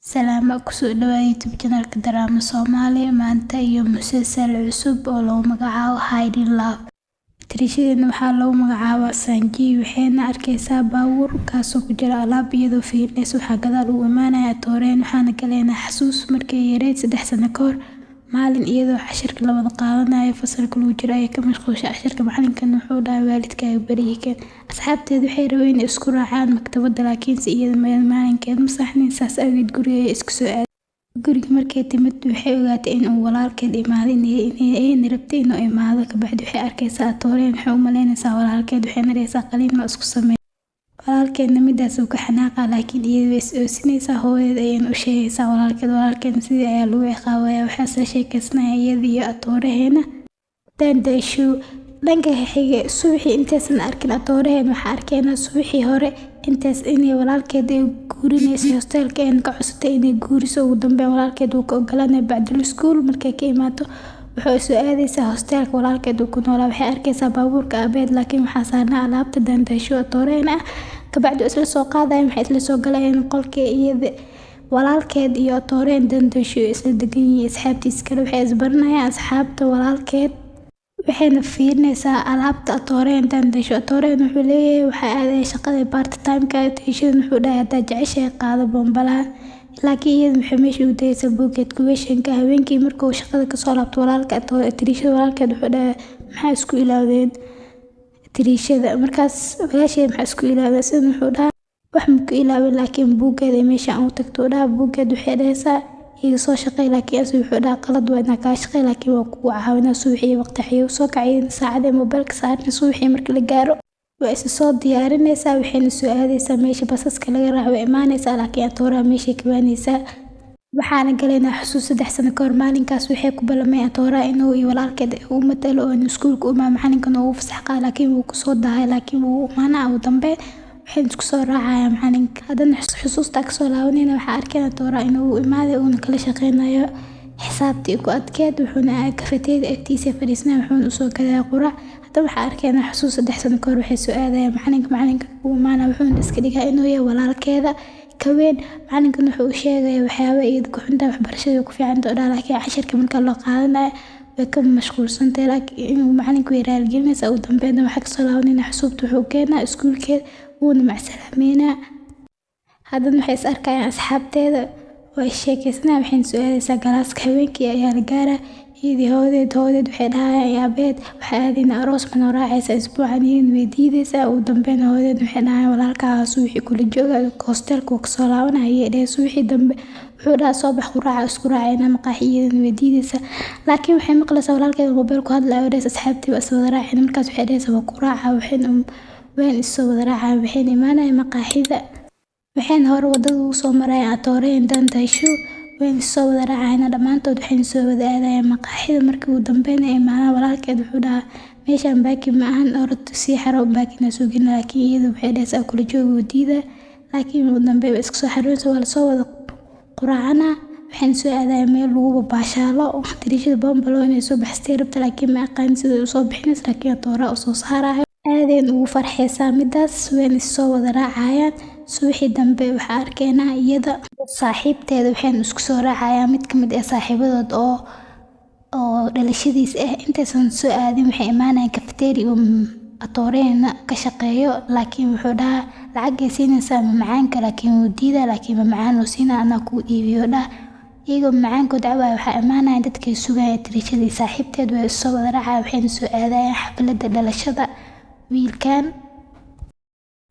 Salaama kusoo dhawaada YouTube channelka Drama Soomaali. Maanta iyo musalsal cusub oo lagu magacaabo Hidden Love. Tiriishadeena waxaa lagu magacaabaa Sanji, waxayna arkaysaa baabuur kaasoo ku jira alaab. Iyadoo fiirinaysa waxaa gadaal ugu imaanaya Tooreen, waxaana galeynaa xasuus markay yareyd 3 sano ka hor. Maalin iyadoo cashirka la wada qaadanayo, fasalka lagu jiro, ayay ka mashquushay cashirka. Macalinkan wuxuu dhahay, "Waalidkaaga berihi keen." Asxaabteed waxay rabeen inay isku raacaan maktabadda, laakiinse iyada maalinkeed ma saxnin, saas awgeed guriga ayay isku soo aaday. Guriga markay timid waxay ogaatay in uu walaalkeed imaaday, ayna rabtay inuu imaado. Kabacdi waxay arkaysaa Tooreen, waxay u malaynaysaa walaalkeed, waxayna dhahaysaa, "Qaliin ma isku sameyn?" Walaalkeedna midaas uu ka xanaaqa, laakiin iyada way is oosinaysaa, hooyadeed ayayna u sheegaysaa walaalkeed. Walaalkeedna sidii ayaa lagu ciqaabaya. Waxaa isla sheekaysanaya iyada iyo atooraheena Dandaashu. Dhanka xiga, subaxii intaysan arkin atooraheen, waxaa arkeynaa subaxii hore intaas inay walaalkeed ay guurinaysay hostelka, ayna ka codsatay inay guuriso. Ugu dambeyn walaalkeed wuu ka ogolaanaya. Bacdul iskuul markay ka imaato, waxay soo aadaysaa hostelka walaalkeed uu ku noolaa. Waxay arkaysaa baabuurka aabeed, laakiin waxaa saarnaa alaabta Dandaashu atooraheen ah. Kabacdi isla soo qaadayaan, waxay isla soo galayaan qolkii iyada, walaalkeed iyo atooreen Dandaashu isla degan yihiin. Asxaabtiis kale waxay isbaranayaan asxaabta walaalkeed, waxayna fiirinaysaa alaabta atooreen Dandaashu. Atooreen wuxuu leeyahay, waxaa aadaya shaqada part time-ka. Tiishadan wuxuu dhahay, "Haddaa jeceshahay, qaado boonbalaha," laakiin iyada waxay meesha u dayaysaa buuggeed kuweeshanka. Habeenkii markuu shaqada kasoo laabto walaalka tiriishada, walaalkeed wuxuu dhahay, "Maxaa isku ilaawdeen tiriishada?" Markaas, "Walaasheed, maxaa isku ilaawdeen?" Sidan wuxuu dhahaa, "Wax ma ku ilaawin, laakiin buuggeeda meesha aan u tagto," dhaha. Buuggeed waxay dhahaysaa, "Iga soo shaqey," laakiin asiga wuxuu dhahaa, "Qalad waa inaa kaa shaqey, laakiin waa kugu caawinaa." Subaxii waqti xayow soo kacay, saacadee moobilka saaran. Subaxii markii la gaaro waa isa soo diyaarinaysaa, waxayna soo aadaysaa meesha basaska laga raaco. Way imaanaysaa, laakiin atooraha meeshay ka waanaysaa. Waxaana galaynaa xusuus 3 sano kahor. Maalinkaas waxay ku ballameen atooraha inuu iyo walaalkeed u matalo oo iskuulka u imaa, macalinkan ugu fasax qaada, laakiin wuu kusoo daahay, laakiin wuu imaanaa. Ugu dambeyn waxay isku soo raacayaan macalinka. Haddana xusuusta kasoo laabanayna, waxaa arkeen atooraha inuu imaaday, uuna kala shaqeynayo xisaabtii ku adkeed. Wuxuuna kafeteeda agtiisa fadhiisnaa, wuxuuna usoo gadaa quraac. Haddana waxaa arkeenaa xusuus 3 sano kahor. Waxay soo aadayaan macalinka. Macalinka uu imaanaa, wuxuuna iska dhigaa inuu yahay walaalkeeda ka weyn. Macalinkan wuxuu u sheegaya waxyaaba iyada ku xuntahay, waxbarashada ku fiican tahay, laakiin casharka marka loo qaadanayo way ka mashquulsantahay, laakiin inuu macalinka way raaligelinaysaa. Ugu dambeynna waxaa kasoo laabanayna xusuubta, wuxuu keenaa iskuulkeeda, wuuna macsalaameynaa. Haddana waxay is arkayaan asxaabteeda, way sheekeysanayaan, waxayna soo aadaysaa galaaska. Habeenkii ayaa la gaaraa. Iyadii hooyadeed, hooyadeed waxay dhahayaan aabeed, "Waxaa aadayna aroos, mana raacaysa isbuucan?" Iyadana way diidaysaa. Ugu dambeyn hooyadeed waxay dhahayaan, "Walaalkaa subaxii kula jooga, hostelka wuu kasoo laabanaya," ayay dhaheen. Subaxii dambe wuxuu dhahaa, "Soo bax, quraaca isku raacayna maqaaxi." Iyadana way diidaysaa, laakiin waxay maqlaysaa walaalkeeda mobile ku hadlayo oo dhahaysa, "Asxaabtii waa is wada raacayna." Markaas waxay dhahaysaa, "Waa ku raaca." Waxayna wayna is soo wada raacayaan, waxayna imaanayaan maqaaxida, waxayna hore wadada ugu soo marayaan atooreen Dandaashu. Wayna soo wada raacayaan dhammaantood, waxayna soo wada aadayaan maqaaxida. Markii ugu dambeyn ay imaadaan, walaalkeed wuxuu dhahaa, "Meeshaan parking ma ahan, orod sii xaro, parking soo gelin." Laakiin iyadu waxay dhahaysaa, "Kula jooga," wuu diidaa, laakiin ugu dambeyn way iska soo xaroonaysaa. Waa lasoo wada quraacana, waxayna soo aadayaan meel lagu baashaalo. Dariishada bombalo inay soo baxsatay rabta, laakiin ma aqaan sida usoo bixinaysa, laakiin atooraa usoo saarayo. Aadeen ugu farxaysaa midaas, wayna soo wada raacayaan. Subaxii dambe waxaa arkeenaa iyada saaxiibteeda, waxayna isku soo raacayaan mid ka mid ah saaxiibadood oo dhalashadiis ah. Intaysan soo aadin, waxay imaanayaan cafeteria uu atooreena ka shaqeeyo, laakiin wuxuu dhahaa, lacagay siinaysaa mamacaanka, laakiin wuu diidaa, laakiin mamacaan loo siinaa, "Anaa kuu iibiyo," dhah. Iyagoo mamacaankood cabaaya, waxaa imaanaya dadkay sugaya. Tiriishadii saaxiibteed way soo wada raacayaan, waxayna soo aadayaan xafladda dhalashada wiilkan.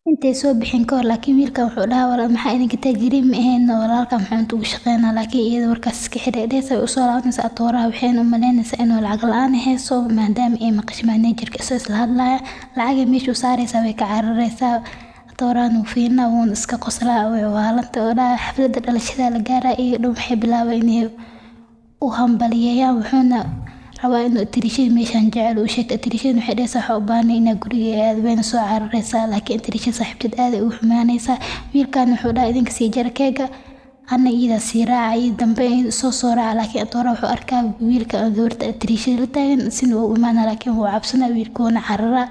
Intay soo bixin kahor, laakiin wiilkan wuxuu dhahaa, "Walaal, maxaa idinka taajiriin ma ahayn? Walaalka maxaa inta ugu shaqeynaa?" Laakiin iyada warkaas iska xidhay dhehaysa. Way usoo laabanaysaa atooraha, waxayna u malaynaysaa inuu lacag la-aan hayso, maadaama ay maqashay managerka isagoo isla hadlaya. Lacagay meesha u saaraysaa, way ka cararaysaa. Atoorahan wuu fiirinaa, wuuna iska qoslaa. Way waalanta oo dhaha. Xafladda dhalashada la gaaraa, iyo dhan waxay bilaabeen inay u hambaliyeeyaan. Wuxuuna rabaa inuu tiriishada meeshaan jecel uu sheegto. Tiriishada waxay dhahaysaa, "Waxaa u baahnay inaa guriga aado." Wayna soo cararaysaa, laakiin tiriishada saaxiibteed aad ay ugu xumaanaysaa. Wiilkan wuxuu dhahaa, "Idinka sii jara keega, ana iyada sii raaca." Iyo dambe soo raaca, laakiin atooraha wuxuu arkaa wiilka gabarta tiriishada la taagan, sina wuu u imaanaa, laakiin wuu cabsanaa wiilka, wuuna cararaa.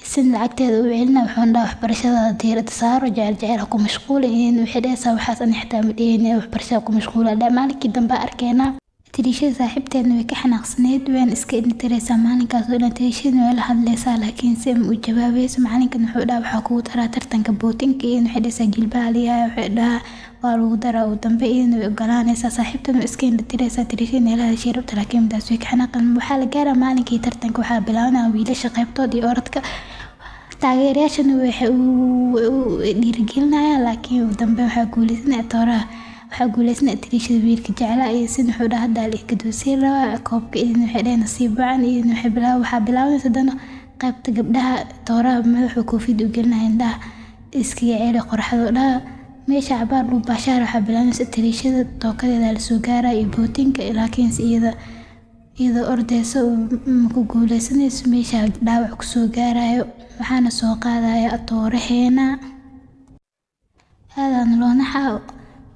Isin lacagteeda u celina, wuxuuna dhahaa waxbarashadaada diiradda saaro, jecel jecel ha ku mashquulin. Waxay dhahaysaa waxaas ani xitaa ma dheheynin, waxbarashada ku mashquula. Maalinkii dambe arkeenaa Tiriishada saaxiibteedna way ka xanaaqsaneyd, wayna iska indhatiraysaa maalinkaas oo dhan. Tiriishadana way la hadlaysaa, laakiin se ma u jawaabayso. Macalinkan wuxuu dhahaa waxaa kugu daraa tartanka bootinka. Iyadana waxay dhahaysaa jilbaha liyaaya. Waxay dhahaa waa lagu daraa. Ugu dambe iyadana way ogolaanaysaa. Saaxiibtana way iska indhatiraysaa. Tiriishadana way la hadashay rabta, laakiin midaas way ka xanaaqan. Waxaa la gaaraa maalinkii tartanka. Waxaa bilaabanaya wiilasha qaybtood iyo orodka. Taageerayaashana waxay u dhiirigelinayaan, laakiin ugu dambeyn waxaa guuleysanaya tooraha, waxaa guuleysanaya Tiriishada wiilka jeclaa. Iyo sin wuxuu dhahaa hadda la gadoonsiin rabaa koobka. Iyadana waxay dhaheen nasiib wacan. Iyadana waxay bilaab waxaa bilaabanaysa haddana qaybta gabdhaha. Tooraha madaxuu koofiyad u gelinaya, indhaha iskaga celi qoraxda dhaha. Meesha cabaar lagu baashaar, waxaa bilaabanaysa Tiriishada tookadeeda lasoo gaaraya iyo bootinka, laakiinse iyada iyadoo ordayso ma ku guuleysanayso. Meesha dhaawac kusoo gaarayo, waxaana soo qaadaya tooraheena. Aadaan loo naxaa.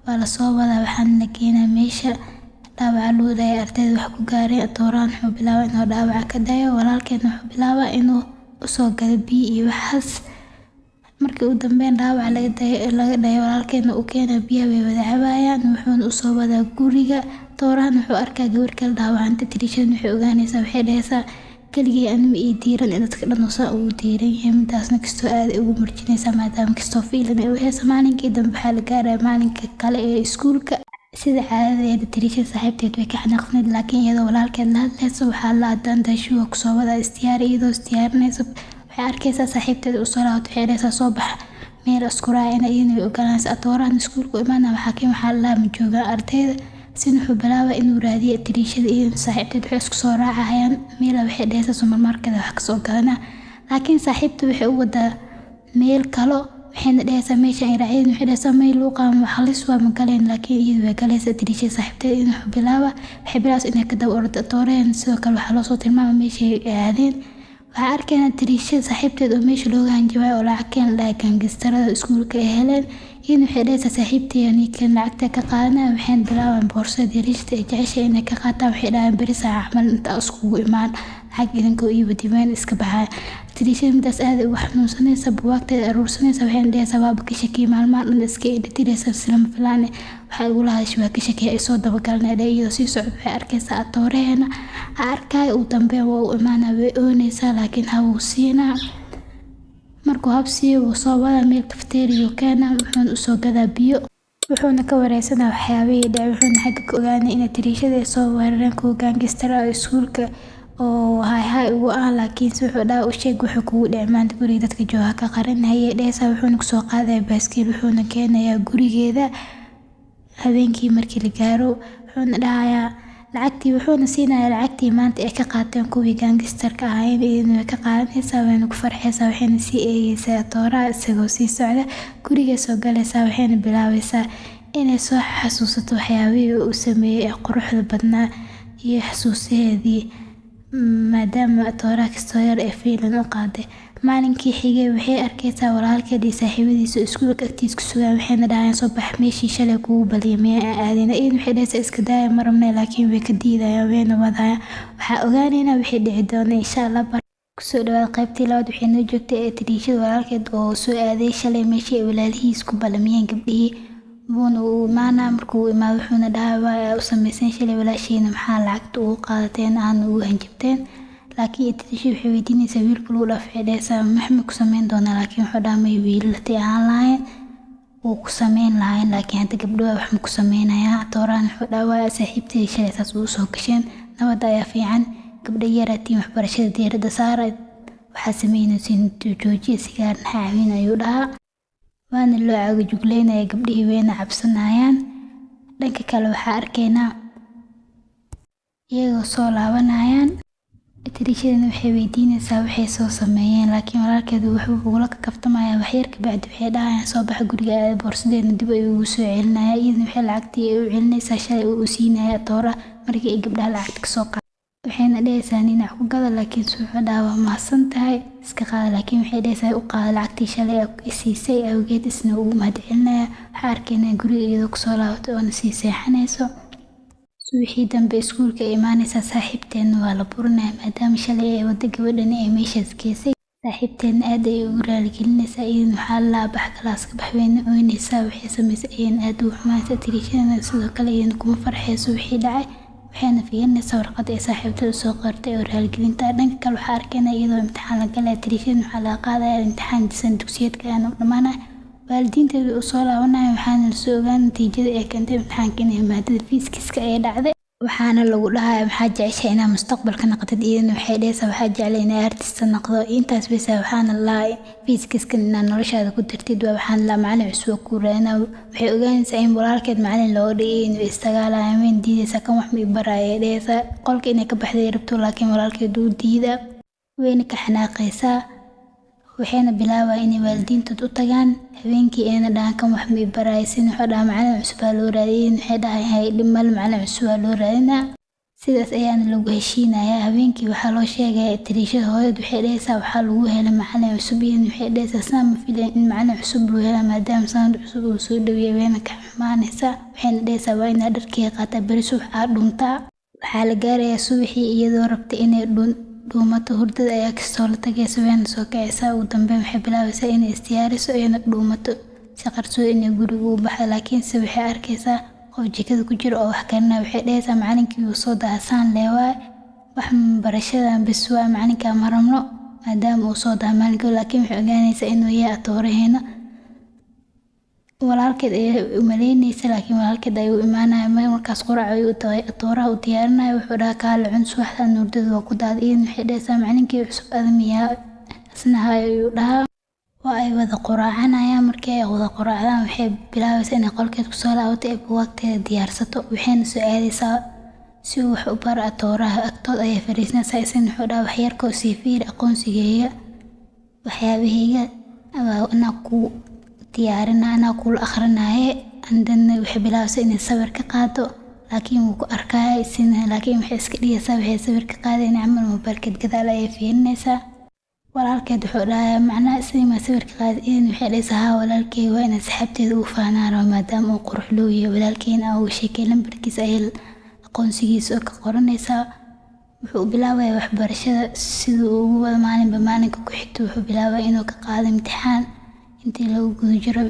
Waa lasoo wadaa, waxaana la keenaa meesha dhaawaca lagu daya ardayda wax ku gaareen. Toorahan wuxuu bilaabaa inuu dhaawaca ka dayo. Walaalkeedna wuxuu bilaabaa inuu usoo gado biyo iyo waxaas. Markii ugu dambeyn dhaawaca laga dayo, walaalkeedna uu keena biyaha, way wada cabayaan, wuxuuna usoo wadaa guriga. Toorahan wuxuu arkaa gabar kale dhaawacanta. Tiriishadan waxay ogaanaysaa, waxay dhahaysaa keligay anima ii diiran in dadka dhan saa ugu diiran yahay. Midaasna kastoo aad ugu murjinaysaa, maadaama kastoo fiilan ay u hayso. Maalinkii dambe waxaa la gaaraya maalinka kale ee iskuulka. Sida caadadeeda Tiriishada saaxiibteed way ka xanaaqsaneyd, laakiin iyadoo walaalkeed la hadlayso waxaa la adaan dashuwa kusoo wadaa isdiyaari. Iyadoo isdiyaarinayso waxay arkaysaa saaxiibteed usoo laabato. Waxay dhahaysaa soo bax, meel isku raacina. Iyadana way ogolanaysaa. Toorahan iskuulka u imaanaya, waxaa keen waxaa la ma joogaa ardayda. Sin wuxuu bilaabaa inuu raadiyo Tiriishada. Iyo saaxiibteed waxay isku soo raacayaan meel. Waxay dhahaysaa supermarket wax kasoo gadanaa, laakiin saaxiibta waxay u wadaa meel kalo. Waxayna dhahaysaa meesha ay raaciyeen. Waxay dhahaysaa meel luuqa ama halis waa, ma galeen, laakiin iyadu way galaysaa. Tiriishada saaxiibteed in wuxuu bilaabaa, waxay bilaabaysaa inay ka daba ordo. Tooreen sidoo kale waxaa loosoo tilmaamay meeshay aadeen. Waxaa arkaynaa Tiriishada saaxiibteed oo meesha looga hanjabayo oo lacag keen la dhahay gangistarada iskuulka ay heleen. Iyadana waxay dhahaysaa saaxiibtay ninkan lacagta ka qaadanaya. Waxayna bilaabaan boorsada yariista ay jeceshahay inay ka qaataan. Waxay dhahayaan beri saaca camal inta iskugu imaan lacag idinkoo ii wadimaan iska baxaya. Tiriishada midaas aad ugu xanuunsanaysa, buwaagteeda aruursanaysa. Waxayna dhahaysaa waaba ka shakiyay, maalmahan dhan iska indhatiraysa, silama filaane waxay igula hadashay, waa ka shakiyay, ay soo dabagalnay dheh. Iyadoo sii socod waxay arkaysaa atooraheena arkaya. Ugu dambeyn waa u imaanaa. Way oonaysaa, laakiin hawuu siinaa. Markuu hab siiyo, wuu soo wadaa meel kafteeriyo keena, wuxuuna usoo gadaa biyo, wuxuuna ka wareysanaa waxyaabihii dhacay. Wuxuuna xagga ka ogaanay inay Tiriishada ay soo weerareen kuwa gangster ah iskuulka oo hay hay ugu ah. Laakiinse wuxuu dhahaa u sheeg wuxuu kugu dhacay maanta, guriga dadka jooga ka qarin. Hayay dhahaysaa. Wuxuuna kusoo qaadaya baaskiil, wuxuuna keenayaa gurigeeda habeenkii markii la gaaro. Wuxuuna dhahayaa lacagtii, wuxuuna siinayaa lacagtii maanta ay ka qaateen kuwii gangistarka ahaayeen. Iyadana way ka qaadanaysaa, wayna ku farxaysaa, waxayna sii eegaysaa tooraha isagoo sii socda. Gurigay soo galaysaa, waxayna bilaabaysaa inay soo xasuusato waxyaabihii uu sameeyey ee quruxda badnaa iyo xasuusaheedii, maadaama tooraha kastoo yar ee fiilan u qaaday. Maalinkii xigay waxay arkaysaa walaalkeed iyo saaxiibadiisa iskuulka agtiisa ku sugaan. Waxayna dhahayaan soo bax, meeshii shalay kugu ballamiyay aan aadina. Iyadana waxay dhahaysaa iska daaya, ma rabnay, laakiin way ka diidayaan, wayna wadayaan. Waxaa ogaanaynaa wixii dhici doona insha Allah. Kusoo dhawaad qaybtii labaad. Waxay noo joogtay ee Tiriishada walaalkeed oo soo aaday shalay meeshii ay walaalihiis ku ballamiyeen gabdhihii, wuuna u imaanaa. Markuu u imaado wuxuuna dhahaa waa u samaysan shalay walaashiina, maxaa lacagta ugu qaadateen aana ugu hanjabteen? Laakiin Tiriishada waxay weydiinaysaa wiilka lagu dhaaf. Waxay dhahaysaa maxma ku samayn doonaa? Laakiin wuxuu dhahaa may, wiilal haddii ahaan lahayn wuu ku samayn lahayn, laakiin hadda gabdho wax ma ku sameynayaa. Toorahan wuxuu dhahaa waa saaxiibtay shalay saas ugu soo gasheen, nabadda ayaa fiican, gabdho yaraatiin, waxbarashada diiradda saara, waxaa sameynaysiin joojiya, sigaarna ha cabin ayuu dhahaa. Waana loo cagajugleynaya gabdhihii, wayna cabsanayaan. Dhanka kale waxaa arkaynaa iyagoo soo laabanayaan. Tiriishadana waxay weydiinaysaa waxay soo sameeyeen, laakiin walaalkeedu wuxuu ugula kaftamayaa. Waxyar kabacdi waxay dhahayaan soo baxa, guriga aada. Boorsadeedna dib ayuu ugu soo celinaya. Iyadana waxay lacagtii ay u celinaysaa shalay uu siinaya toora markii ay gabdhaha lacagta kasoo qaad. Waxayna dhahaysaa ninac ku gada, laakiin wuxuu dhahaa waa mahadsan tahay, iska qaada. Laakiin waxay dhahaysaa u qaada lacagtii shalay ay siisay awgeed, isna ugu mahadcelinaya. Waxaa arkaynaa guriga iyadoo kusoo laabatay oona sii seexanayso. Subaxii dambe iskuulka ay imaanaysaa saaxiibteedna waa la burinaya, maadaama shalay ay wada gabadhani ay meeshaas geysay. Saaxiibteedna aad ayay ugu raaligelinaysaa, iyadana waxaa la lahaa bax class-ka bax, wayna ooynaysaa. Waxay samaysay ayayna aad ugu xumaanaysaa. Tiriishadana sidoo kale iyadana kuma farxayso wixii dhacay, waxayna fiirinaysaa warqadda ay saaxiibteed usoo qortay oo raaligelinta. Dhanka kale waxaa arkaynaa iyadoo imtixaan la galaya. Tiriishadana waxaa laga qaadaya imtixaan san dugsiyeedka ayaana u dhamaanaya. Waalidiinteeda way usoo laabanayaan, waxaana lasoo ogaanay natiijada ay keentay imtixaanka inay maadada fiisikiska ay dhacday. Waxaana lagu dhahayaa, maxaa jeceshahay inaad mustaqbalka noqotid? Iyadana waxay dhahaysaa, waxaa jeclay inaa artist noqdo. Intaas bes. Waxaana la fiisikiska inaad noloshaada ku dartid waa. Waxaana la macalin cusub oo kuu raadinaa. Waxay ogaanaysaa in walaalkeed macalin looga dhigay, inuu isdagaalayaan. Wayna diidaysaa, kan wax ma i baraya ay dhahaysaa. Qolka inay ka baxday rabto, laakiin walaalkeed wuu diidaa, wayna ka xanaaqaysaa. Waxayna bilaabaa inay waalidiintood u tagaan habeenkii, ayna dhahaan, kan wax ma i baraya. Sin wuxuu dhahaa, macalin cusub aa loo raadiyay. Waxay dhahay, hay dhib male, macalin cusub aa loo raadinaa. Sidaas ayaana lagu heshiinayaa. Habeenkii waxaa loo sheegaya Tiriishada hooyad, waxay dhahaysaa, waxaa lagu helay macalin cusub. Iyadana waxay dhahaysaa, saa ma filayn in macalin cusub loo hela maadaama sanad cusub uu soo dhaweeyay. Wayna ka xumaanaysaa, waxayna dhahaysaa, waa inaad dharkeyga qaataa, beri subax aad dhuntaa. Waxaa la gaarayaa subaxii, iyadoo rabta inay dhuumato, hurdada ayaa kastoo la tagaysa, wayna soo kacaysaa. Ugu dambeyn waxay bilaabaysaa inay isdiyaariso, ayna dhuumato si qarsoodi inay guriga u baxdo, laakiinse waxay arkaysaa qof jikada ku jira oo wax karinaya. Waxay dhahaysaa, macalinkii wuu soo daha, saan lee waay wax barashadan bes waa, macalinkaa ma rabno maadaama uu soo daha maalinka. Laakiin waxay ogaanaysaa inuu yahay atooraheena. Walaalkeed ayay u malaynaysa, laakiin walaalkeed ayuu imaanaya markaas, qurac ayuu atooraha u diyaarinaya. Wuxuu dhahaa, kaale cun, subaxdan hurdada waa ku daaday. Iyadana waxay dhahaysaa, macalinkii cusub adamiyaa? Isna hay ayuu dhahaa. Waa ay wada quraacanayaan. Markii ay wada quraacdaan, waxay bilaabaysaa inay qolkeed kusoo laabato ee buugaagteeda diyaarsato, waxayna soo aadaysaa si uu wax u baro atooraha. Agtood ayay fadhiisanaysaa. Isna wuxuu dhahaa, wax yarkoo sii fiiri aqoonsigeyga, waxyaabahayga anaa ku diyaarina, anaa kula akhrinaye. And then waxay bilaabaysaa inay sawir ka qaado, laakiin wuu ku arkaya isina, laakiin waxay iska dhigaysaa waxay sawir ka qaadayna camal, moobilkeed gadaal ayay fiirinaysaa. Walaalkeed wuxuu dhahayaa, macnaha isagii ma sawir ka qaaday? Iyadana waxay dhahaysaa, haa walaalkey, waa inaan saxaabteeda ugu faanaan rabo maadaama uu qurux loo yahay walaalkeyna aan uga sheekay. Lambarkiisa ayay aqoonsigiisa oo ka qoranaysaa. Wuxuu bilaabayaa waxbarashada siduu ugu wado. Maalinba maalinka ku xigta wuxuu bilaabaya inuu ka qaado imtixaan. Intii lagu guda jiro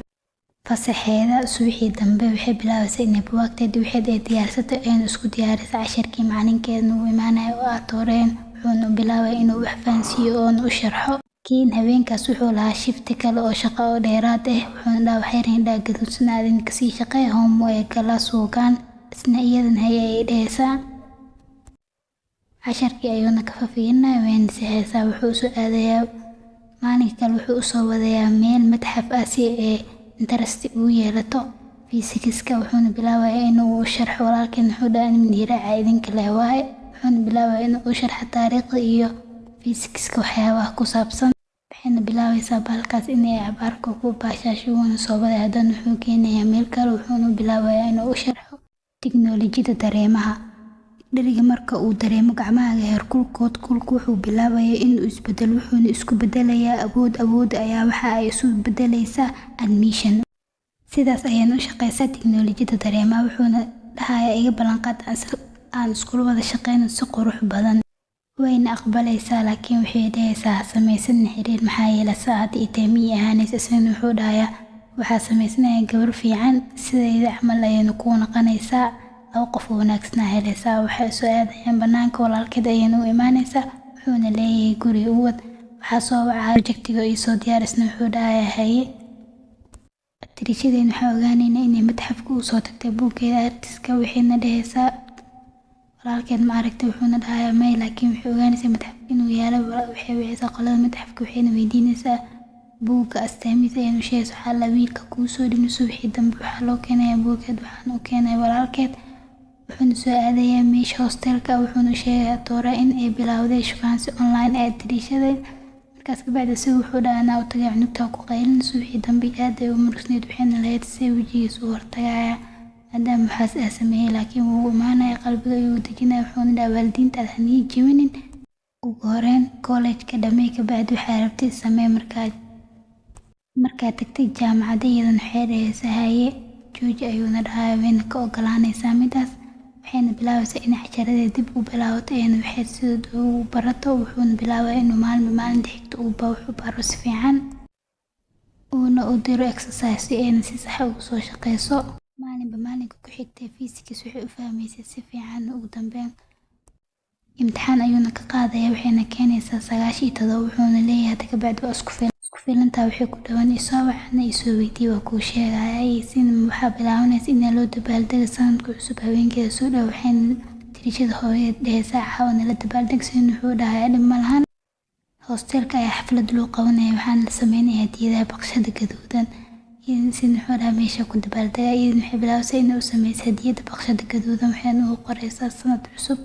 fasaxeeda, subaxii dambe waxay bilaabaysaa inay buugaagteeda wixii ay diyaarsato, ayna isku diyaariso casharkii. Macalinkeedna uu imaanayo oo atooreen, wuxuuna bilaabaya inuu wax fahansiiyo oona u sharxo. Laakiin habeenkaas wuxuu lahaa shift kale oo shaqo oo dheeraad ah. Wuxuuna dhahaa, waxyar indhaha gaduudsan aadin kasii shaqee, homework la suugaan. Isna iyadan haye ayay dhahaysaa. Casharkii ayuuna ka fafiirinaya, wayna sixaysaa. Wuxuu usoo aadayaa maalinka kale, wuxuu usoo wadayaa meel madxaf ah si ay interest ugu yeelato fiisikiska, wuxuuna bilaabayaa inuu sharxo. Walaalkeen wuxuu dhahaa, in diraaca idinka leh waaye. Wuxuuna bilaabayaa inuu u sharxo taariikhda iyo fiisikiska waxyaabaha ku saabsan. Waxayna bilaabaysaa bahalkaas inay cabaarka ku baashaasho, wuuna soo waday. Haddana wuxuu keenayaa meel kale, wuxuuna bilaabayaa inuu u sharxo tiknoolajiyada dareemaha. Dheriga marka uu dareemo gacmahaaga heerkulkood, kulku wuxuu bilaabayaa inuu isbedelo, wuxuuna isku bedelayaa awood. Awoodda ayaa waxa ay isu bedelaysaa animation. Sidaas ayayna u shaqeysaa tiknoolajiyada dareemaha. Wuxuuna dhahayaa, iga ballanqaad aan iskula wada shaqeyno si qurux badan. Wayna aqbalaysaa, laakiin waxay dhahaysaa, ha samaysanin xiriir, maxaa yeelay saacad iyo tahay miyay ahaanaysa. Isagana wuxuu dhahayaa, waxaa sameysanaya gabar fiican sidayda camal ayayna kuu noqonaysaa, laba qof oo wanaagsanaa helaysaa. Waxay soo aadayaan banaanka, walaalkeed ayayna u imaanaysaa. Wuxuuna leeyahay, guriga u wad, waxaa soo wacaa projectiga ii soo diyaarisna. Wuxuu dhahayaa, haye. Tirishadeen waxaa ogaanaynaa inay madxafka u soo tagtay buuggeeda artiska. Waxayna dhahaysaa, walaalkeed ma aragtay? Wuxuuna dhahayaa, may. Laakiin waxay ogaanaysaa madxafka inuu yaalo. Waxay wicaysaa qolada madxafka, waxayna weydiinaysaa buugga astaamihiisa, ayayna u sheegaysaa. Waxaa la wiilka kuu soo dhibin. Subaxii dambe waxaa loo keenayaa buuggeed, waxaana u keenaya walaalkeed. Wuxuuna soo aadayaa meesha hostelka, wuxuuna u sheegayaa Toora in ay bilowday shukaansi online ee tirishada. Markaas kabacdi isagu wuxuu dhahaa, anaa u tagay, cunugta ku qaylin. Subaxii dambe aad ay u murugsneyd, waxayna lahayd, see wejigiisa u hortagaya maadaama waxaas aa sameeyey? Laakiin wuu imaanaya, qalbiga ayuu dejinaya, wuxuuna dhahaa, waalidiintaada ha niyi jebinin, ugu horeyn college-ka dhamee, kabacdi waxaa rabtid samee markaad tagtid jaamacadda. Iyadana waxay dhahaysaa, haye, jooji ayuuna dhahaya, wayna ka ogolaanaysaa midaas. Waxayna Waxayna bilaabaysaa inay casharadeeda dib u bilaabato, ayna waxay sidooda ugu barato. Wuxuuna bilaabaa inuu maalinba maalinta xigta uu wax u baro si fiican, uuna u diro exercise si ayna si sax ah ugu soo shaqeyso. Maalinba maalinka ku xigtay physics waxay u fahmaysaa si fiican. Ugu dambeyn imtixaan ayuuna ka qaadaya, waxayna keenaysaa 97. Wuxuuna leeyahay, "Hada kabacdi waa isku filantaa." Waxay ku dhawaan, "Isoo wacana, isoo weydii, waa kuu sheegaya." Sin waxaa bilaabanaysa in loo dabaaldego sanadka cusub. Habeenkeeda soo dhow, waxayna tirishada hooyadeed dhehaysaa, "Caawa nala dabaaldeg." Sin wuxuu dhahayaa, "Dhib ma lahan." Hostelka ayaa xaflad loo qabanaya, waxaana la sameynaya hadiyadaha baqshada gaduudan. Sin wuxuu dhahaa, "Meesha ku dabaaldega." Iyadana waxay bilaabaysaa inay u sameyso hadiyada baqshada gaduudan, waxayna ugu qoraysaa sanad cusub.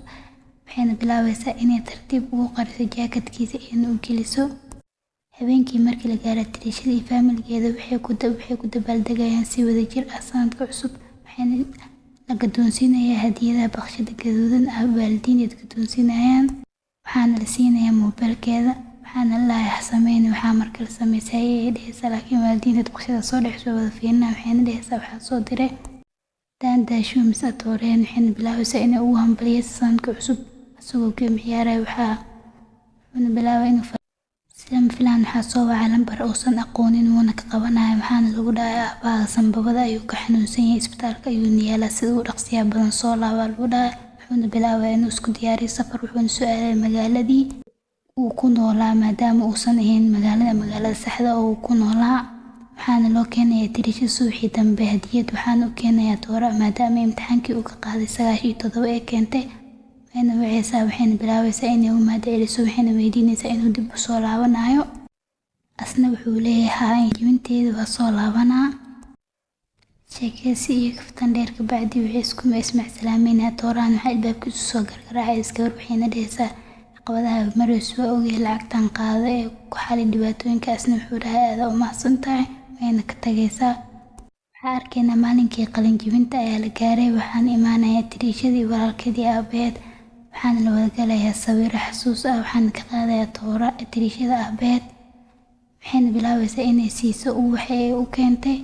Waxayna bilaabaysaa inay tartiib ugu qariso jaakadkiisa ayna u geliso. Habeenkii markii la gaaro, tirishada iyo faamilkeeda waxay ku dabaaldegayaan si wadajir ah sanadka cusub, waxayna la gadoonsiinayaa hadiyadaha baqshada gaduudan ah. Waalidiinteed gadoonsiinayaan, waxaana la siinayaa moobilkeeda, waxaana la dhahayaa, "Ha sameynin waxaa markale sameysay," ayay dhehaysaa. Laakiin waalidiinteed baqshada soo dhex soo wada fiirinaya, waxayna dhehaysaa, "Waxaa soo diray daandaashu mise atooreen." Waxayna bilaabaysaa inay ugu hambaliyeyso sanadka cusub isagoo game ciyaaraya. Waxaa wuxuuna bilaabay inuu si lama filaan waxaa soo wacay lambar uusan aqoonin, wuuna ka qabanaya. Waxaana lagu dhahay, "Aabbaha sanbabada ayuu ka xanuunsan yahay, isbitaalka ayuuna yaalaa, sida ugu dhaqsiyaha badan soo laabaa," lagu dhahay. Wuxuuna bilaabay inuu isku diyaariyo safar, wuxuuna soo aaday magaaladii uu ku noolaa, maadaama uusan ahayn magaalada saxda oo uu ku noolaa. Waxaana loo keenayaa tirisha subaxii dambe hadiyad, waxaana u keenayaa Toora, maadaama imtixaankii uu ka qaaday 97 ee keentay. Wayna wacaysaa, waxayna bilaabaysaa inay u mahad celiso, waxayna weydiinaysaa inuu dib u soo laabanayo. Asna wuxuu leeyahay, "Haa, jibinteeda waa soo laabanaa." Sheekeysi iyo kaftan dheer kabacdi waxay isku ismacsalaameynayaa. Toorahan waxaa albaabkiisa soo gargaraacaysa gabar, waxayna dhehaysaa, "Caqabadaha marayso waa ogyahay, lacagtan qaado ee ku xali dhibaatooyinka." Asna wuxuu dhahay, "Aad u mahadsan tahay." Wayna ka tagaysaa. Waxaa arkaynaa maalinkii qalin jebinta ayaa la gaaray. Waxaana imaanaya tiriishadii, walaalkeedii, aabaheed. Waxaana la wada galayaa sawiro xasuus ah. Waxaana ka qaadayaa Toora tiriishada aabaheed, waxayna bilaabaysaa inay siiso ubaxii ay u keentay,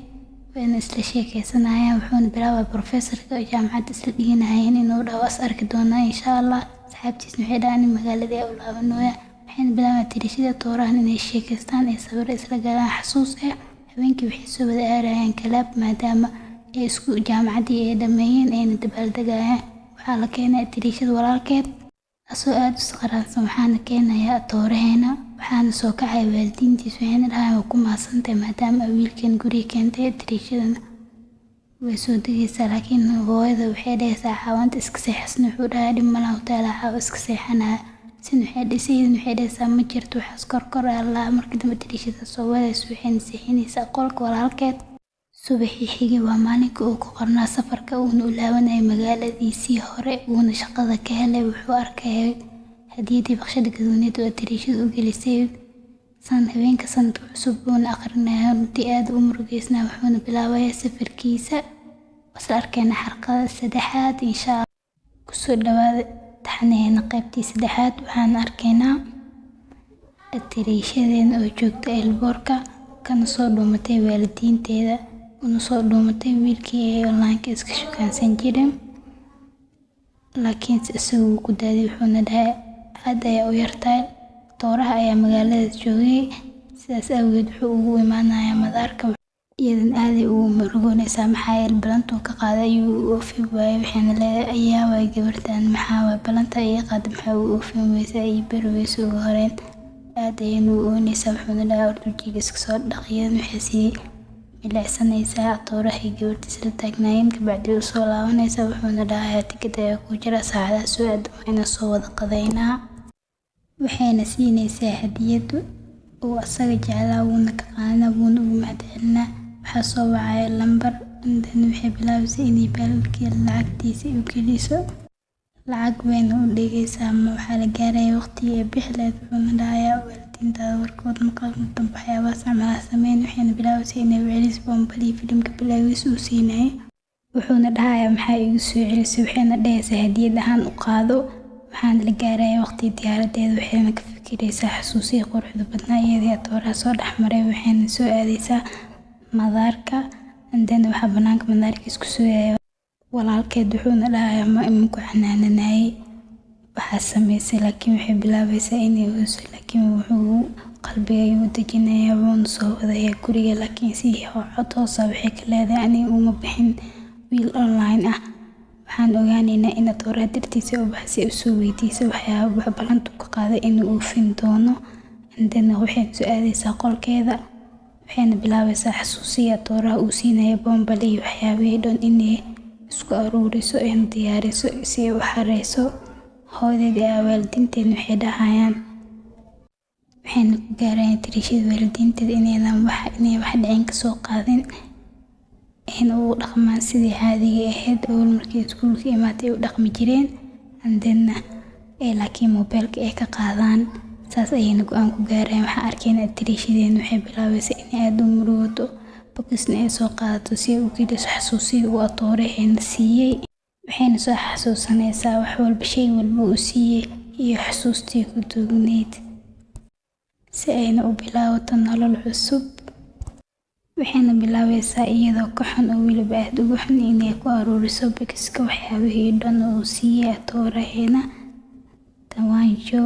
wayna isla sheekeysanayaan. Wuxuuna bilaabaa professorka jaamacadda isla dhiganayeen inuu dhaho, "Is arki doonaa insha Allah." Asxaabtiisna waxay dhahaan in magaaladii ay u laabanooya. Waxayna bilaabaan tiriishada Toorahan inay sheekeystaan ee sawiro isla galaan xasuus ah. Habeenkii waxay soo wada aadayaan club, maadaama ay isku jaamacaddii ay dhameeyeen ayna dabaaldegayaan. Waxaa la keenaya tiriishada walaalkeed asoo aada u saqraansan, waxaana keenayaa Tooraheena. Waxaana soo kacaya waalidiintiis, waxayna dhahayaan, "Waa ku mahadsantahay maadaama ay wiilkeen guriga keentay." Tiriishadana way soo degaysaa, laakiin hooyada waxay dhahaysaa, "Caawanta iska seexasna." Wuxuu dhahay, "Dhib malaha, hoteela caawa iska seexanaya." Sin waxay dhisaydan, waxay dhahaysaa, "Ma jirto waxaas korkor Allah." Markii dambe tiriishada soo wadayso, waxayna seexinaysaa qolka walaalkeed. Subaxii xigay waa maalinka uu ku qornaa safarka, uuna u laabanayay magaaladiisii hore uuna shaqada ka helay. Wuxuu arkayay hadiyadii baqshada gaduuneed oo tiriishada u gelisay san habeenka sanadka cusub, uuna aqrinaya. Runtii aad u murugeysnaa, wuxuuna bilaabayaa safarkiisa. Isla arkayna xalqada saddexaad insha Allah. Kusoo dhawaada taxanaheena qaybtii saddexaad. Waxaan arkaynaa tiriishadeena oo joogta airportka, kana soo dhuumatay waalidiinteeda, una soo dhuumatay wiilkii ay online-ka iska shukaansan jireen. Laakiinse isagu wuu ku daaday, wuxuuna dhahay, "Aad ayaa u yartahay." Tooraha ayaa magaalada joogay, sidaas awgeed wuxuu ugu imaanayaa madaarka. Iyadan aaday ugu murugoonaysaa, maxaa yeelay balantuu ka qaaday ayuu u oofin waayay. Waxayna leedahay, "Ayaa waay gabartan, maxaa waay balanta iga qaaday, maxaa u oofin weysaa, ii bari weyso ugu horeyn?" Aad ayayna u oonaysaa. Wuxuuna dhahay, "Horta wajiga iska soo dhaq." Iyadan waxay sii milicsanaysaa tooraha gabartiisa la taagnaayeen. Kabacdi u soo laabanaysaa, wuxuuna dhahayaa, "Tikid ayaa ku jira saacadaha soo aadan, waa inaan soo wada qadaynaa." Waxayna siinaysaa hadiyad uu asaga jeclaa, wuuna ka qaadanaa, wuuna ugu mahadcelinaa. Waxaa soo wacaya lambar, then waxay bilaabaysaa inay baalkii lacagtiisa u geliso, lacag wayna u dhigaysaa. Ma waxaa la gaaraya waqtigii ay bixi lahayd. Wuxuuna dhahayaa, "Waalidiintaada warkood maqal, dambe waxyaabahaas camal ha sameyn." Waxayna bilaabaysaa inay u celiso boonbalihii filimka bilowgiisa uu siinayay. Wuxuuna dhahayaa, "Maxaa igu soo celisay?" Waxayna dhahaysaa, "Hadiyad ahaan u qaado." Waxaana la gaaraya waqtigii diyaaradeeda, waxayna ka fikiraysaa xasuusihii quruxda badnaa iyadii tooraha soo dhexmaray. Waxayna soo aadaysaa madaarka, and then waxaa banaanka madaarka isku sugaya Walaalkeed wuxuuna dhahayaa, ma iminku xanaananayay waxaa sameysay? Laakiin waxay bilaabaysaa inay oyso, laakiin wuxuu qalbiga ayuu dejinayaa, wuuna soo wadayaa guriga. Laakiin si cod hoosa waxay ka leedahay, aniga uma bixin wiil online ah. Waxaan ogaaneynaa in atooraha dartiisa u baxay si usoo weydiiso waxyaaba ballantu ka qaaday inuu oofin doono. And then waxay soo aadaysaa qolkeeda, waxayna bilaabaysaa xasuusiya atooraha uu siinaya boonbale iyo waxyaabihii dhan inay isku aruuriso, ayna diyaariso si ay u xareyso. Hooyadeed iyo waalidiinteed waxay dhahayaan, waxayna ku gaarayaan tirishada waalidiinteed inaynan wax inay wax dhicin kasoo qaadin, ayna ugu dhaqmaan sidii caadiga ahayd oo markii iskuulka imaatay u dhaqmi jireen, and then laakiin mobilka ay ka qaadaan. Saas ayayna go'aan ku gaarayaan. Waxaan arkaynaa tirishadeen waxay bilaabaysaa inay aad u murugooto, bokisna ay soo qaadato si ay u geliso xasuusihii uu atooraheena siiyey. Waxayna soo xasuusanaysaa wax walba, shay walba uu siiyey iyo xasuustii ku duugneyd, si ayna u bilaabato nolol cusub. Waxayna bilaabaysaa iyadoo ka xun oo weliba aad uga xun inay ku aruuriso bokiska waxyaabihii dhan oo uu siiyey atooraheena. Tawaanjo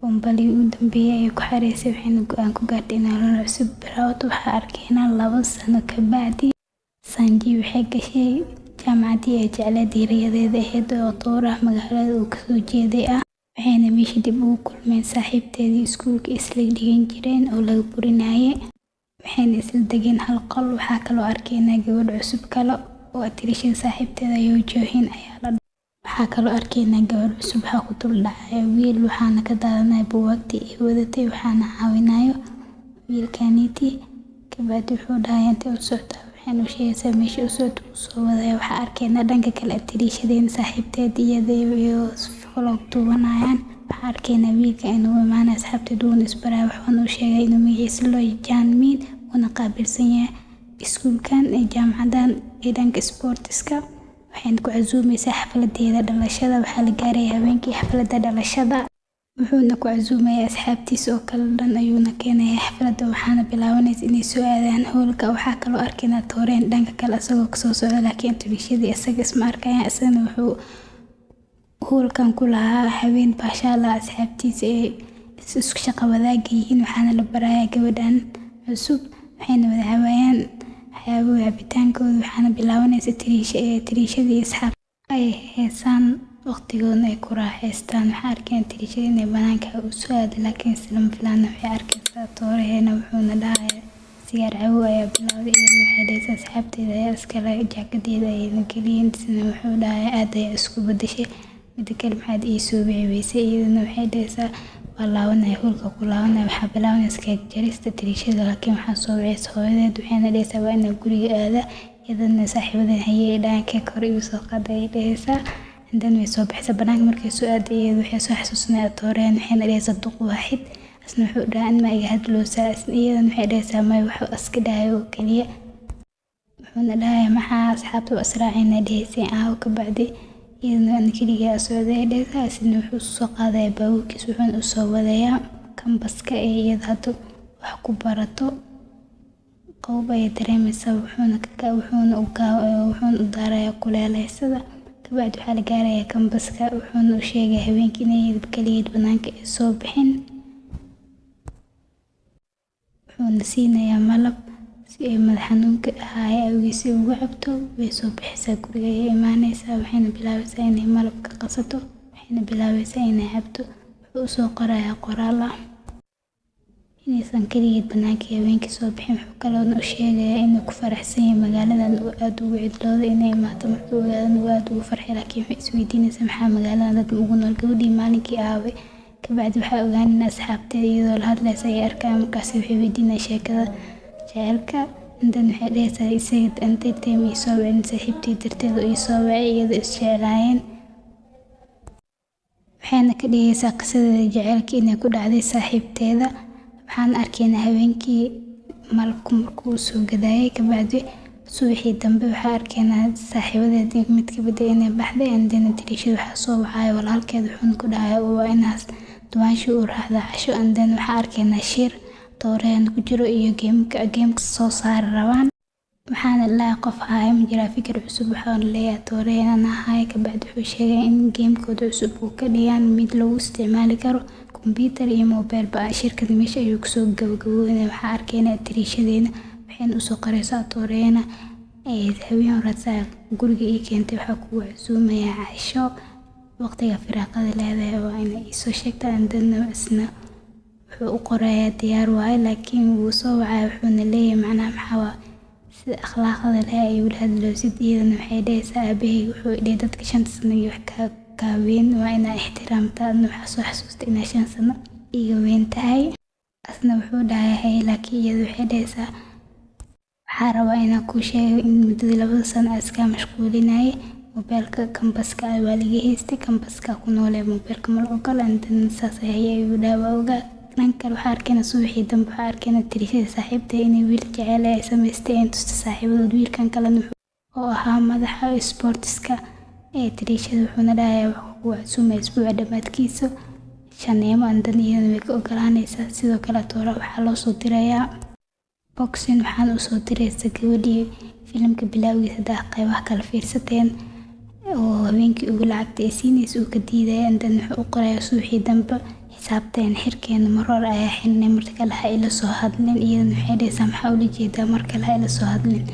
bombalii ugu dambeeyay ayay ku xareysay, waxayna go'aan ku gaartay inay nolol cusub bilaabato. Waxaa arkaynaa 2 sano ka bacdi, Sanji waxay gashay jaamacaddii ay jecleed, diiriyadeeda ahayd oo atooraha magaalada uu kasoo jeeday ah. Waxayna meeshii dib ugu kulmeen saaxiibteedii iskuulka isla dhigan jireen oo laga burinayay, waxayna isla degeen hal qol. Waxaa kaloo arkaynaa gabadh cusub kale oo atirishada saaxiibteeda Yoo Johin ayaa la. Waxaa kaloo arkaynaa gabadh cusub, waxaa ku dul dhacaya wiil, waxaana ka daadanaya buugaagtii ay wadatay, waxaana caawinayo wiilkaniti. Kabacdi wuxuu dhahay, intee u socotaa? Waxayna u sheegaysaa meesha u socota, uu soo wadaya. Waxaa arkaynaa dhanka kale atirishadeen saaxiibteed iyada iyo vlog duubanayaan. Waxaa arkaynaa wiilka inuu imaanaya asxaabteed, wuuna isbaraya, wuxuuna u sheegay inuu magaciisa loo Janmin, uuna qaabilsan yahay iskuulkan ee jaamacadan ee dhanka sportiska. Waxayna ku casuumaysaa xafladeeda dhalashada. Waxaa la gaaraya habeenkii xafladda dhalashada, wuxuuna ku casuumayaa asxaabtiisa oo kale dhan ayuuna keenayaa xafladda. Waxaana bilaabanaysa inay soo aadaan hoolka. Waxaa kaloo arkaynaa tooreen dhanka kale isagoo kasoo socda, laakiin tirishadii isaga isma arkayaan. Isagana wuxuu hoolkan ku lahaa habeen baashaala asxaabtiisa ee isku shaqo wadaaga yihiin. Waxaana la barayaa gabadhan cusub, waxayna wada cabayaan waxyaabo cabitaankooda. Waxaana bilaabanaysa tiriishadii asxaab ay heesaan, waqtigoodna ay ku raaxaystaan. Waxaa arkeen tiriishada inay banaanka u soo aaday, laakiin islama filaana waxay arkaysaa tooraheena. Wuxuuna dhahayaa, sigaar cabow ayaa bilowday. Iyadana waxay dhahaysaa asxaabteeda ayaa iskale, jaakadeeda ayayna geliyeen. Isna wuxuu dhahayaa, aad ayaa isku bedeshay, mida kale maxaad ii soo wici weysay? Iyadana waxay dhahaysaa, waa laabanaya, hoolka ku laabanaya. Waxaa bilaabanaysa keeg jarista tiriishada, laakiin waxaa soo wicaysa hooyadeed, waxayna dhahaysaa waa inaa guriga aadaa. Iyadana saaxiibadeed hayay dhahaan, keeg hore igu soo qaad ayay dhahaysaa. And then way soo baxaysaa banaanka. Markay soo aaday, iyada waxay soo xasuusanaya tooreen, waxayna dhahaysaa duq waaxid. Isna wuxuu dhahaa, in ma iga hadloosaa? Iyadana waxay dhahaysaa, may, wuxuu iska dhahay oo kaliya. Wuxuuna dhahayaa, maxaa asxaabta waa israacayna dhahaysay aawo? Kabacdi iyadana ana keligaa socday ay dhahaysaa. Isna wuxuu soo qaadayaa baabuurkiisa, wuxuuna u soo wadayaa kambaska ee iyada hadda wax ku barato. Qaboob ayay dareemaysaa, wuxuuna u daarayaa kuleeleysada. Kabacdi waxaa la gaarayaa kambaska, wuxuuna u sheegay habeenkii inay kaligeed banaanka ay soo bixin. Wuxuuna siinayaa malab si ay madax xanuunka haya awgiis uga cabto. Way soo baxaysaa, guriga ayay imaanaysaa, waxayna bilaabaysaa inay malabka qasato, waxayna bilaabaysaa inay cabto. Wuxuu usoo qorayaa qoraal ah inaysan kaligeed banaanka habeenkii soo bixin. Wuxuu kaloona u sheegayaa inuu ku faraxsan yahay magaaladan uu aad ugu cidlooday inay imaato. Markii uu ogaadana uu aad ugu farxay, laakiin waxay isweydiinaysaa, maxaa magaaladan dad ugu nool? Gabadhii maalinkii aaway? Kabacdi waxaa ogaanayna asxaabteeda iyadoo la hadlaysa ay arkaan. Markaasi waxay weydiinayaan sheekada jaceylka. Intan waxay dhahaysaa, isaga intay time ii soo wicin, saaxiibtii darteed oo ii soo wacay, iyadoo is jeclaayeen. Waxayna ka dhigaysaa qisadeeda jaceylka inay ku dhacday saaxiibteeda. Waxaan arkaynaa habeenkii malabku markuu soo gadayay. Kabacdi subaxii dambe waxaa arkaynaa saaxiibadeed mid ka mid ah inay baxday. And then tiriishada waxaa soo wacaya walaalkeed, wuxuuna ku dhahay waa inaas duwaashi u raacda casho. And then waxaa arkaynaa shir tooreen ku jiro iyo gameka soo saari rabaan. Waxaana lahaa qof haya ma jiraa fikir cusub. Waxaana leeyahay tooreyana haya. Kabacdi wuxuu sheegay in gamekooda cusub uu ka dhigaan mid lagu isticmaali karo computer iyo mobile ba. Shirkada meesha ayuu kusoo gabagaboobay. Waxaa arkaynaa tiriishadeena waxayna usoo qoraysaa tooreyana haween hore guriga ii keentay, waxaa kugu casuumayaa casho, waqtiga firaaqada leedahay waa inay isoo sheegtaa. Andana isna wuxuu u qorayaa diyaar waaye, laakiin wuu soo wacay, wuxuuna leeyahay macnaha maxaa sida akhlaaqda leh ay ula hadloosid. Iyadana waxay dhahaysaa aabahey wuxuu dhahay dadka 5 sano iyo wax kaa weyn waa inaa ixtiraamtaa, adna waxaa soo xasuusta inaa 5 sano iga weyn tahay. Asna wuxuu dhahay haye, laakiin iyada waxay dhahaysaa waxaa rabaa inaan kuu sheego in muddadii 2da sano aan iskaa mashquulinayay, mobeelka campuska waa laga haystay, campuska ku noolee mobeelka ma la ogola. Intan saas haye ayuu dhahay, waa ogaa. Dhanka kale waxaa arkaynaa subaxii dambe, waxaa arkaynaa tirishada saaxiibtay inay wiil jecel ay samaystay in tusta saaxiibadood. Wiilkan kalena oo ahaa madaxa sportska ee tirishada, wuxuuna dhahayaa wuxuu kugu casuumaya isbuuca dhammaadkiisa shaneemo. Andan iyadana way ka ogolaanaysaa. Sidoo kale toora waxaa loo soo dirayaa boxing, waxaana usoo diraysa gabadhii filimka bilowgiisa hadaa qaybaha kala fiirsateen oo habeenkii ugu lacagta ay siinaysa uu ka diidaya. Andan wuxuu u qorayaa subaxii dambe xisaabteen xirkeena mar hore ayaa xirnay, marka kale ha ila soo hadlin. Iyadana waxay dhahaysaa maxaa ula jeedaa mar kale ha ila soo hadlin?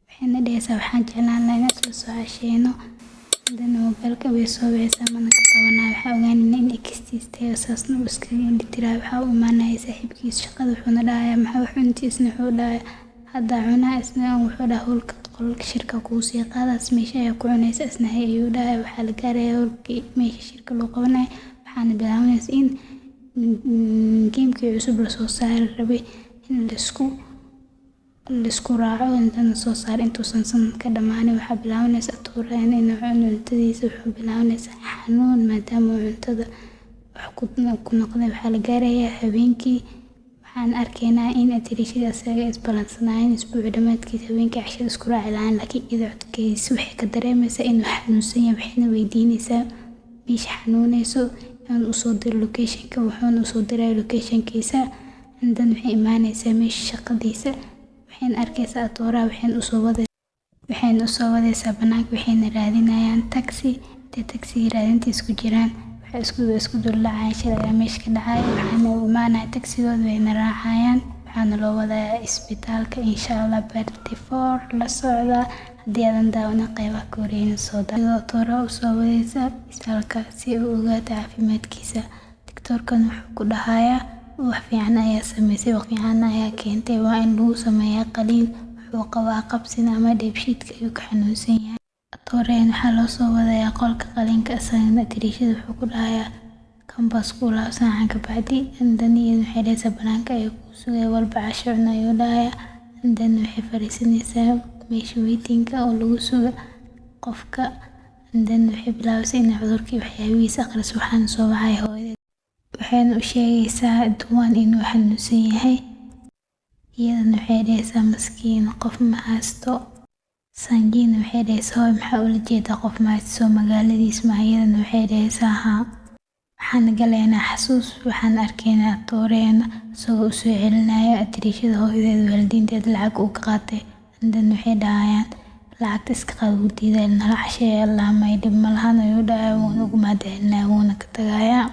Waxayna dhahaysaa waxaan jeclaan lahaa inaan isla soo casheyno. Hadana mobeelka way soo wacaysaa, mana ka qabanayo. Waxaa ogaanayna in extiis tahay oo saasna uu iskaga indhitirayo. Waxaa u imaanaya saaxiibkiis shaqada, wuxuuna dhahayaa maxaa wax cunti? Isna wuxuu dhahayaa hadda cunaa. Isna wuxuu dhahaa howlka qolalka shirka kugu sii qaadaas, meesha ayaa ku cunaysa. Isna hay ayuu dhahayaa. Waxaa la gaarayaa howlkii meesha shirka loo qabanayo, waxaana bilaabanaysa in gamekii cusub lasoo saari rabay in laisku raaco intana soo saar intuusan sanadka dhammaanin. Waxaa bilaabanaysa tuureen inuu cuno cuntadiisa, wuxuu bilaabanaysaa xanuun maadaama uu cuntada wax ku noqday. Waxaa la gaarayaa habeenkii, waxaan arkaynaa in tirishada asaga isbalansanaayeen isbuuc dhammaadkiisa habeenkii cashada isku raaci lahayn, laakiin iyada codkiisa waxay ka dareemaysaa inuu xanuunsan yahay. Waxayna weydiinaysaa meesha xanuunayso inuu usoo diro locationka, wuxuuna usoo diray locationkiisa. Andan waxay imaanaysaa meesha shaqadiisa, waxayna arkaysaa atooraha, waxayna usoo wadaysaa banaanka, waxayna raadinayaan taxi. Intay taxiga raadintiisa ku jiraan waxay isku dul dhacayaan, shil ayaa meesha ka dhacaya. Waxaana u imaanaya taxigooda, wayna raacayaan, waxaana loo wadayaa isbitaalka. Insha Allah part 4 la socda. Haddii aadan daawanin qaybaha ka horreeyay, soo daa. Atooraha usoo wadaysa isbitaalka si uu ogaato caafimaadkiisa. Doctorkan wuxuu ku dhahayaa wax fiican ayaa sameysay, wax fiican ayaa keentay, waa in lagu sameeyaa qaliin. Wuxuu qabaa qabsin ama dheefshiidka ayuu ka xanuunsan yahay. Atoreen waxaa loo soo wadayaa qolka qaliinka. Isagana tirishada wuxuu ku dhahayaa campus ku laab saacan kabacdi. Andan iyada waxay dhahaysaa banaanka ayuu kuu sugaya, walba casho cun ayuu dhahayaa. Andan waxay fariisanaysaa meesha waitingka oo lagu sugo qofka. Andan waxay bilaabaysaa inay cudurkii waxyaabihiisa akhriso. Waxaana soo wacay hooyadeed, waxayna u sheegaysaa Duwan inuu xanuunsan yahay. Iyadana waxay dhahaysaa maskiin, qof ma haysto. Sanjiina waxay dhahaysaa hooyo maxaa ula jeedaa qof ma haysto, magaaladiis ma? Iyadana waxay dhahaysaa haa. Waxaan galaynaa xasuus, waxaan arkaynaa Tooreen isagoo u soo celinaya atirishaada hooyadeed waalidiinteed lacag uu ka qaatay. Dan waxay dhahayaan lacagta iska qaad, wuu diiday, nala casheeya Allah may dhib malahan ayuu dhahay, wuuna ugu mahadcelinaya, wuuna ka tagayaa.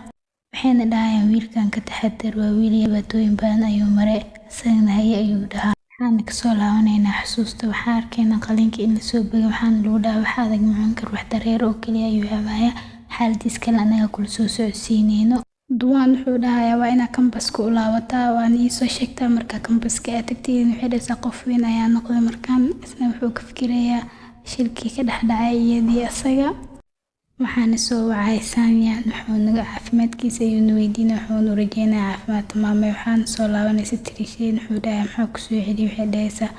Waxayna dhahayaan wiilkan ka taxadar, waa wiil dhibaatooyin badan ayuu maray. Isagana haye ayuu dhahaa. Waxaana kasoo laabanaynaa xasuusta, waxaan arkaynaa qaliinka in lasoo bogay, waxaana lagu dhahaa wax adag ma cuni karo, wax dareere oo kaliya ayuu cabayaa, xaaladiis kale anaga kula soo socodsiineyno. Duwaan wuxuu dhahayaa waa inaa campuska u laabataa, waana iisoo sheegtaa markaa campuska aad tagtid. Waxay dhahaysaa qof weyn ayaa noqday markaan. Isna wuxuu ka fikirayaa shilkii ka dhex dhacay iyadii asaga. Waxaana soo wacay Sanyan, wuxuuna caafimaadkiisa ayuuna weydiinay, wuxuuna u rajeynayaa caafimaad tamaam ah. Waxaana soo laabanaysa tirisheen, wuxuu dhahay maxaa kusoo celiyay? Waxay dhahaysaa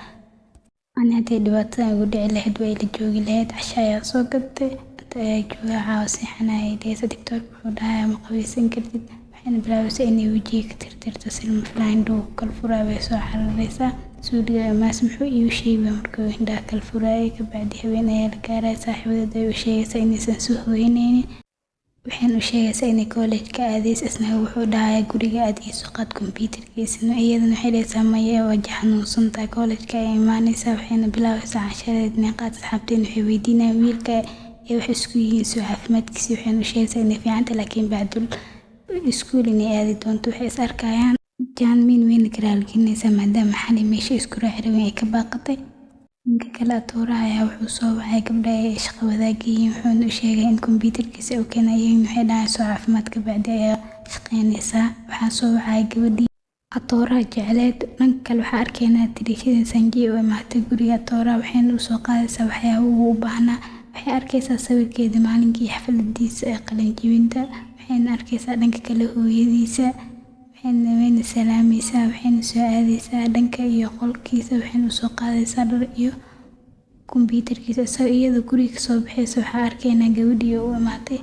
ani haddii dhibaatada igu dhici lahayd waa ila joogi lahayd, casho ayaa soo gatay, inta ayaa joogaa, caawa seexanaya ay dhahaysaa. Doctorka wuxuu dhahayaa ma qabaysan kartid. Waxayna bilaabaysaa inay wejiga ka tirtirto, si lama filaan indhuhu kala furaya, way soo cararaysaa suuliga maas. Muxuu iigu sheegay markuu indhaha kala furayay? Kabacdi habeen ayaa la gaaraya, saaxiibadeed ay u sheegaysaa inaysan soo hooyanaynin. Waxayna u sheegaysaa inay college-ka aadayso. Isna wuxuu dhahayaa guriga aad ii soo qaad computerkiisana. Iyadana waxay dhahaysaa maya, waa xanuunsan tahay, college-ka ayay imaanaysaa. Waxayna bilaabaysaa cashareed inay qaad. Asxaabteena waxay weydiinayaan wiilka ay wax isku yihiin soo caafimaadkiisa. Waxayna u sheegaysaa inay fiican tahay, laakiin bacdul iskuul inay aadi doonto. Waxay is arkayaan Jaanmin, wayna ka raaligelinaysaa maadaama xalay meesha isku raaci rabeen ay ka baaqatay. Dhanka kale, atooraha ayaa wuxuu soo wacay gabdha ay shaqo wadaag yihiin, wuxuuna u sheegay in computerkiisa uu keenay. Iyagana waxay dhahaan soo caafimaad ka bacdi ayaa shaqeynaysaa. Waxaa soo wacay gabadhii atooraha jecleed. Dhanka kale, waxaa arkaynaa tiriishada Sanji oo imaatay guriga atooraha, waxayna u soo qaadaysaa waxyaabo uu u baahnaa. Waxay arkaysaa sawirkeeda maalinkii xafladiisa ee qalin jebinta. Waxayna arkaysaa dhanka kale hooyadiisa, waxayna wayna salaamaysaa. Waxayna soo aadaysaa dhanka iyo qolkiisa, waxayna usoo qaadaysaa dhar iyo computerkiisa. Isagoo iyadoo guriga kasoo baxaysa, waxaa arkaynaa gabadhii oo u imaatay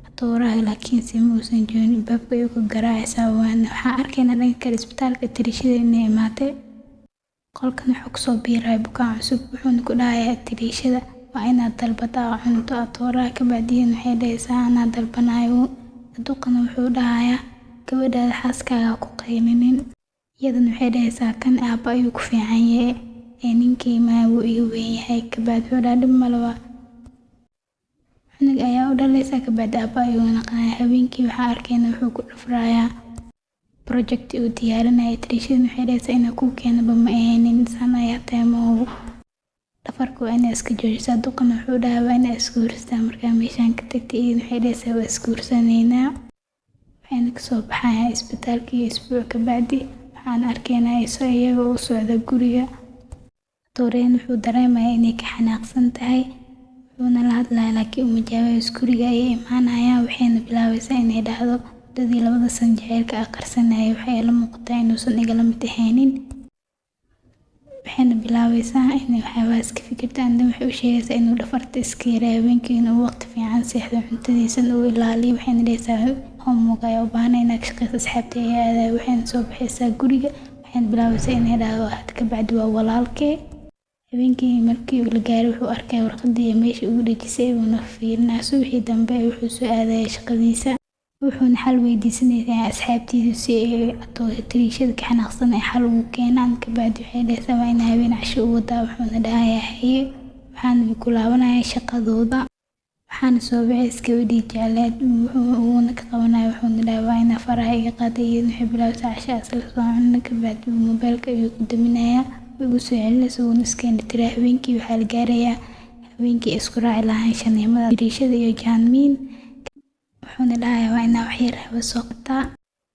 atooraha, laakiinse ma uusan joogin. Albaabka ayuu ka garaacaysaa. Waana waxaa arkaynaa dhanka kale isbitaalka tiriishada inay imaatay. Qolkan wuxuu kusoo biiraya bukaan cusub, wuxuuna ku dhahayaa tiriishada waa inaad dalbataa cunto atooraha. Kabacdiina waxay dhahaysaa anaa dalbanayo. Duqana wuxuu dhahayaa gabadhaada xaaskaaga ku qaylinin. Iyadana waxay dhahaysaa kan aabba ayuu ku fiican yahay ee ninkii maa wuu iga weyn yahay. Kabacdi wuxuu dhahaa dhib male, waa cunug ayaa u dhalaysaa, kabacdi aabba ayuu noqonayaa. Habeenkii waxaa arkayna wuxuu ku dhafrayaa project uu diyaarinaya. Tiriishadana waxay dhahaysaa inuu kuu keenaba ma ahaynin, saan ayaa tahay, ma dhafarka waa inaa iska joojisaa. Duqana wuxuu dhahaa waa inaa isguursataa markaa meeshaan ka tagtay. Iyadana waxay dhahaysaa waa isguursanaynaa. Waxayna kasoo baxayaan isbitaalkii isbuuc kabacdi. Waxaan arkaynaa iyaga oo u socda guriga. Atoreen wuxuu dareemayaa inay ka xanaaqsan tahay, wuxuuna la hadlayaa laakiin uma jawaabayso. Guriga ayay imaanayaan, waxayna bilaabaysaa inay dhahdo muddadii 2da sano jaceylka aan qarsanayay waxay ila muuqataa inuusan igala mid ahaynin. Waxayna bilaabaysaa inay waxyaabahaas ka fikirto. And then waxay u sheegaysaa inuu dhafarta iska yareeyo, habeenkii inuu waqti fiican seexdo, cuntadiisana uu ilaaliyo. Waxayna dhahaysaa homework ayaa u baahanay inaad ka shaqeyso, asxaabtay ayaa aadaya. Waxayna soo baxaysaa guriga, waxayna bilaabaysaa inay dhahdo hada kabacdi waa walaalkee. Habeenkii markii la gaaray, wuxuu arkay warqadii meesha ugu dhejisay, wuuna fiirinaya. Subaxii dambe wuxuu soo aadaya shaqadiisa, wuxuuna xal weydiisanayaa asxaabtiisa si ay tiriishada ka xanaaqsan ay xal ugu keenaan. Kabacdi waxay dhahaysaa waa inaa habeen casho u wadaa, wuxuuna dhahayaa haye. Waxaana ku laabanaya shaqadooda. Waxaana soo baxaysa gabadhii jecleed, wuuna ka qabanaya, wuxuuna dhahay waa inaa faraha iga qaaday. Iyadana waxay bilaabaysaa casho isla soo cunno. Kabacdi mobeelka ayuu ku daminayaa, way ugu soo celinaysaa, wuuna iska indhatiraa. Habeenkii waxaa la gaarayaa habeenkii ay isku raaci lahaayeen shaniimada tiriishada iyo Jaanmiin, wuxuuna dhahayaa waa inaa wax yar hawo soo qabtaa.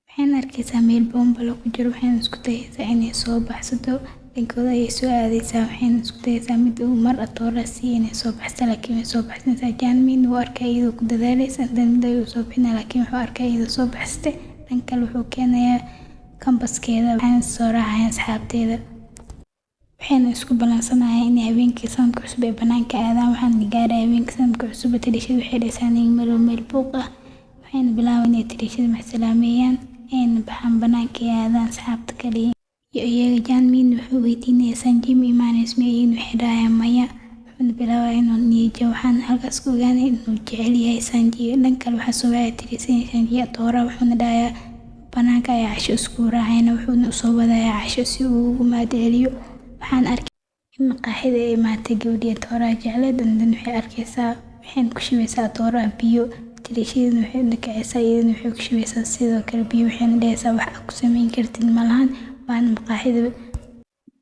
Waxayna arkaysaa meel boonbalo ku jiro, waxayna isku dayaysaa inay soo baxsato. Dhankooda ayay soo aadaysaa, waxayna isku dayaysaa mid uu mar atoora siiyo inay soo baxsato, laakiin way soo baxsanaysaa. Jaanmiin wuu arkay iyadoo ku dadaalaysa, dan mid ayuu soo bixinaya, laakiin wuxuu arkay iyadoo soo baxsatay. Dhan kale wuxuu keenayaa kambaskeeda, waxayna soo raacayaan asxaabteeda. Waxayna isku ballansanayaan inay habeenkii sanadka cusub ay banaanka aadaan. Waxaana la gaaraya habeenkii sanadka cusub. Tiriishada waxay dhahaysaa aniga maro meel buuq ah. Waxayna bilaabaan inay tiriishada macsalaameeyaan, ayna baxaan, banaanka ay aadaan asxaabta kale iyo iyaga. Jaanmiin wuxuu weydiinayaa Sanji ma imaanayso miya? Iyagana waxay dhahayaan maya. Wuxuuna bilaabaya inuu niyad jabo. Waxaana halkaas ku ogaanay inuu jecel yahay Sanji. Dhan kale, waxaa soo wacaya tiriishada Sanji atoora, wuxuuna dhahayaa banaanka ayaa casho isku raacayna, wuxuuna usoo wadayaa casho si uu ugu mahadceliyo. Waxaan arkay in maqaaxida ay imaatay gabadhii atooraha jecleed. And then waxay arkaysaa, waxayna ku shubaysaa atooraha biyo. Tiriishadana waxay u nakacaysaa, iyadana waxay ku shubaysaa sidoo kale biyo. Waxayna dhahaysaa wax aad ku samayn kartid malahan, waana maqaaxida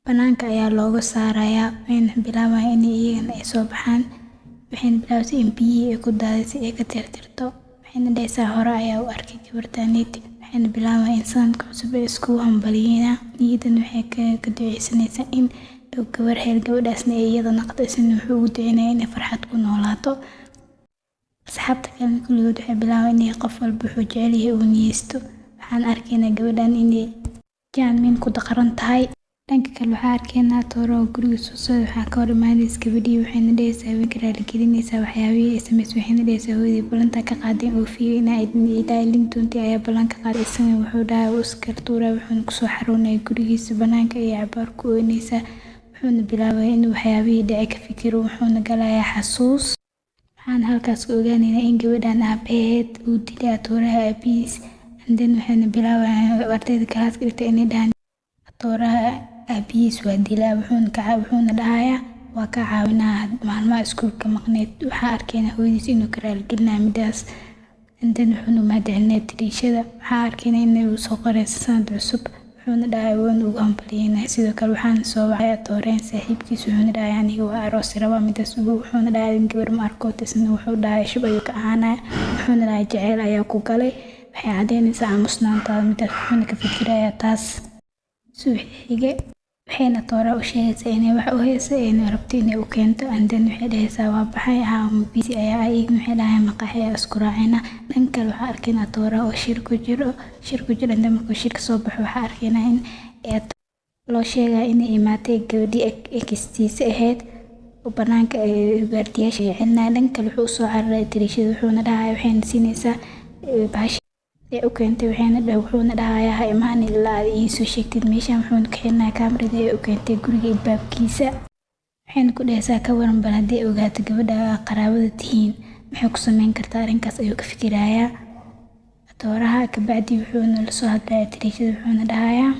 banaanka ayaa looga saarayaa. Waxayna bilaabayaan inay iyagana ay soo baxaan. Waxayna bilaabaysaa in biyihii ay ku daadisay ay ka tirtirto. Waxayna dhahaysaa hore ayaa u arkay gabartaneeti. Waxayna bilaabayaan in sanadka cusub ay iskugu hambalyeeyaan. Niyadan waxay ka duceysanaysaa in uu gabar hel, gabadhaasna ay iyada noqoto. Isna wuxuu ugu duceynayaa inay farxad ku noolaato. Asxaabta kalena kulligood waxay bilaabaan inay qof walba wuxuu jecel yahay uu niyeysto. Waxaan arkaynaa gabadhan inay Jaanmiin ku daqaran tahay. Dhanka kale, waxaa arkaynaa Tooro oo guriga soo socda. Waxaa ka hor imaanaysa gabadhii, waxayna dhahaysaa way ka raaligelinaysaa waxyaabihii ay samaysay. Waxayna dhahaysaa hooyadii ballantaa ka qaaday oofiyo inaa ilaalin doontay ayaa ballan ka qaaday. Isagana wuxuu dhahay wuu iska tuuray, wuxuuna kusoo xaroonaya gurigiisa. Banaanka ayay cabaar ku ooynaysaa, wuxuuna bilaabay inuu waxyaabihii dhacay ka fikiro, wuxuuna galayaa xasuus. Waxaan Waxaan halkaas ka ogaaneynaa in gabadhan aabaheed uu dilay atooraha aabihiis. And then waxayna bilaabayaan ardayda kalaaska dhigta inay dhahaan atooraha aabihiis waa dilaa, wuxuuna dhahayaa waa ka caawinaa maalmaha iskuulka maqneyd. Waxaa arkeynaa hooyadiis inuu ka raaligelinayo midaas. And then wuxuuna mahadcelinaya tiriishada. Waxaa arkeynaa inay u soo qoreyso sanad cusub, wuxuuna dhahay waan ugu hambalyeynaya. Sidoo kale waxaana soo wacay atooreen saaxiibkiis, wuxuuna dhahay aniga waa aroosi rabaa midaas. Wuxuuna dhahay gabar ma arko, isna wuxuu dhahay shub ayuu ka ahaanaya. Wuxuuna dhahay jaceyl ayaa ku galay, waxay cadeynaysaa aamusnaantaada midaas. Wuxuuna ka fikirayaa taas. Subaxii xige waxayna Toora u sheegaysaa inay wax u hayso ayna rabto inay u keento. And then waxay dhahaysaa waa baxay, haa busy ayaa ah. Iyagana waxay dhahayaan maqaaxi ayaa isku raacayna. Dhanka kale waxaa arkaynaa Toora oo shir ku jiro, shir ku jiro. And then markuu shirka soo baxo waxaa arkaynaa in loo sheegaya inay imaatay gabadhii ex-tiisa ahayd oo banaanka ay waardiyaasha ay celinayaan. Dhanka kale wuxuu usoo cararay tiriishada, wuxuuna dhahayaa waxayna siinaysaa bahashi ee u keentay, wuxuuna dhahayaa ha imaan ilaa aad ii soo sheegtid meeshan. Wuxuuna ka xirinayaa kaamirada ee u keentay guriga albaabkiisa. Waxayna ku dhahaysaa ka waran bal haddii ogaato gabadha qaraabada tihiin, maxay ku sameyn kartaa? Arrinkaas ayuu ka fikirayaa tooraha. Kabacdi wuxuuna la soo hadlayaa tiriishada, wuxuuna dhahayaa,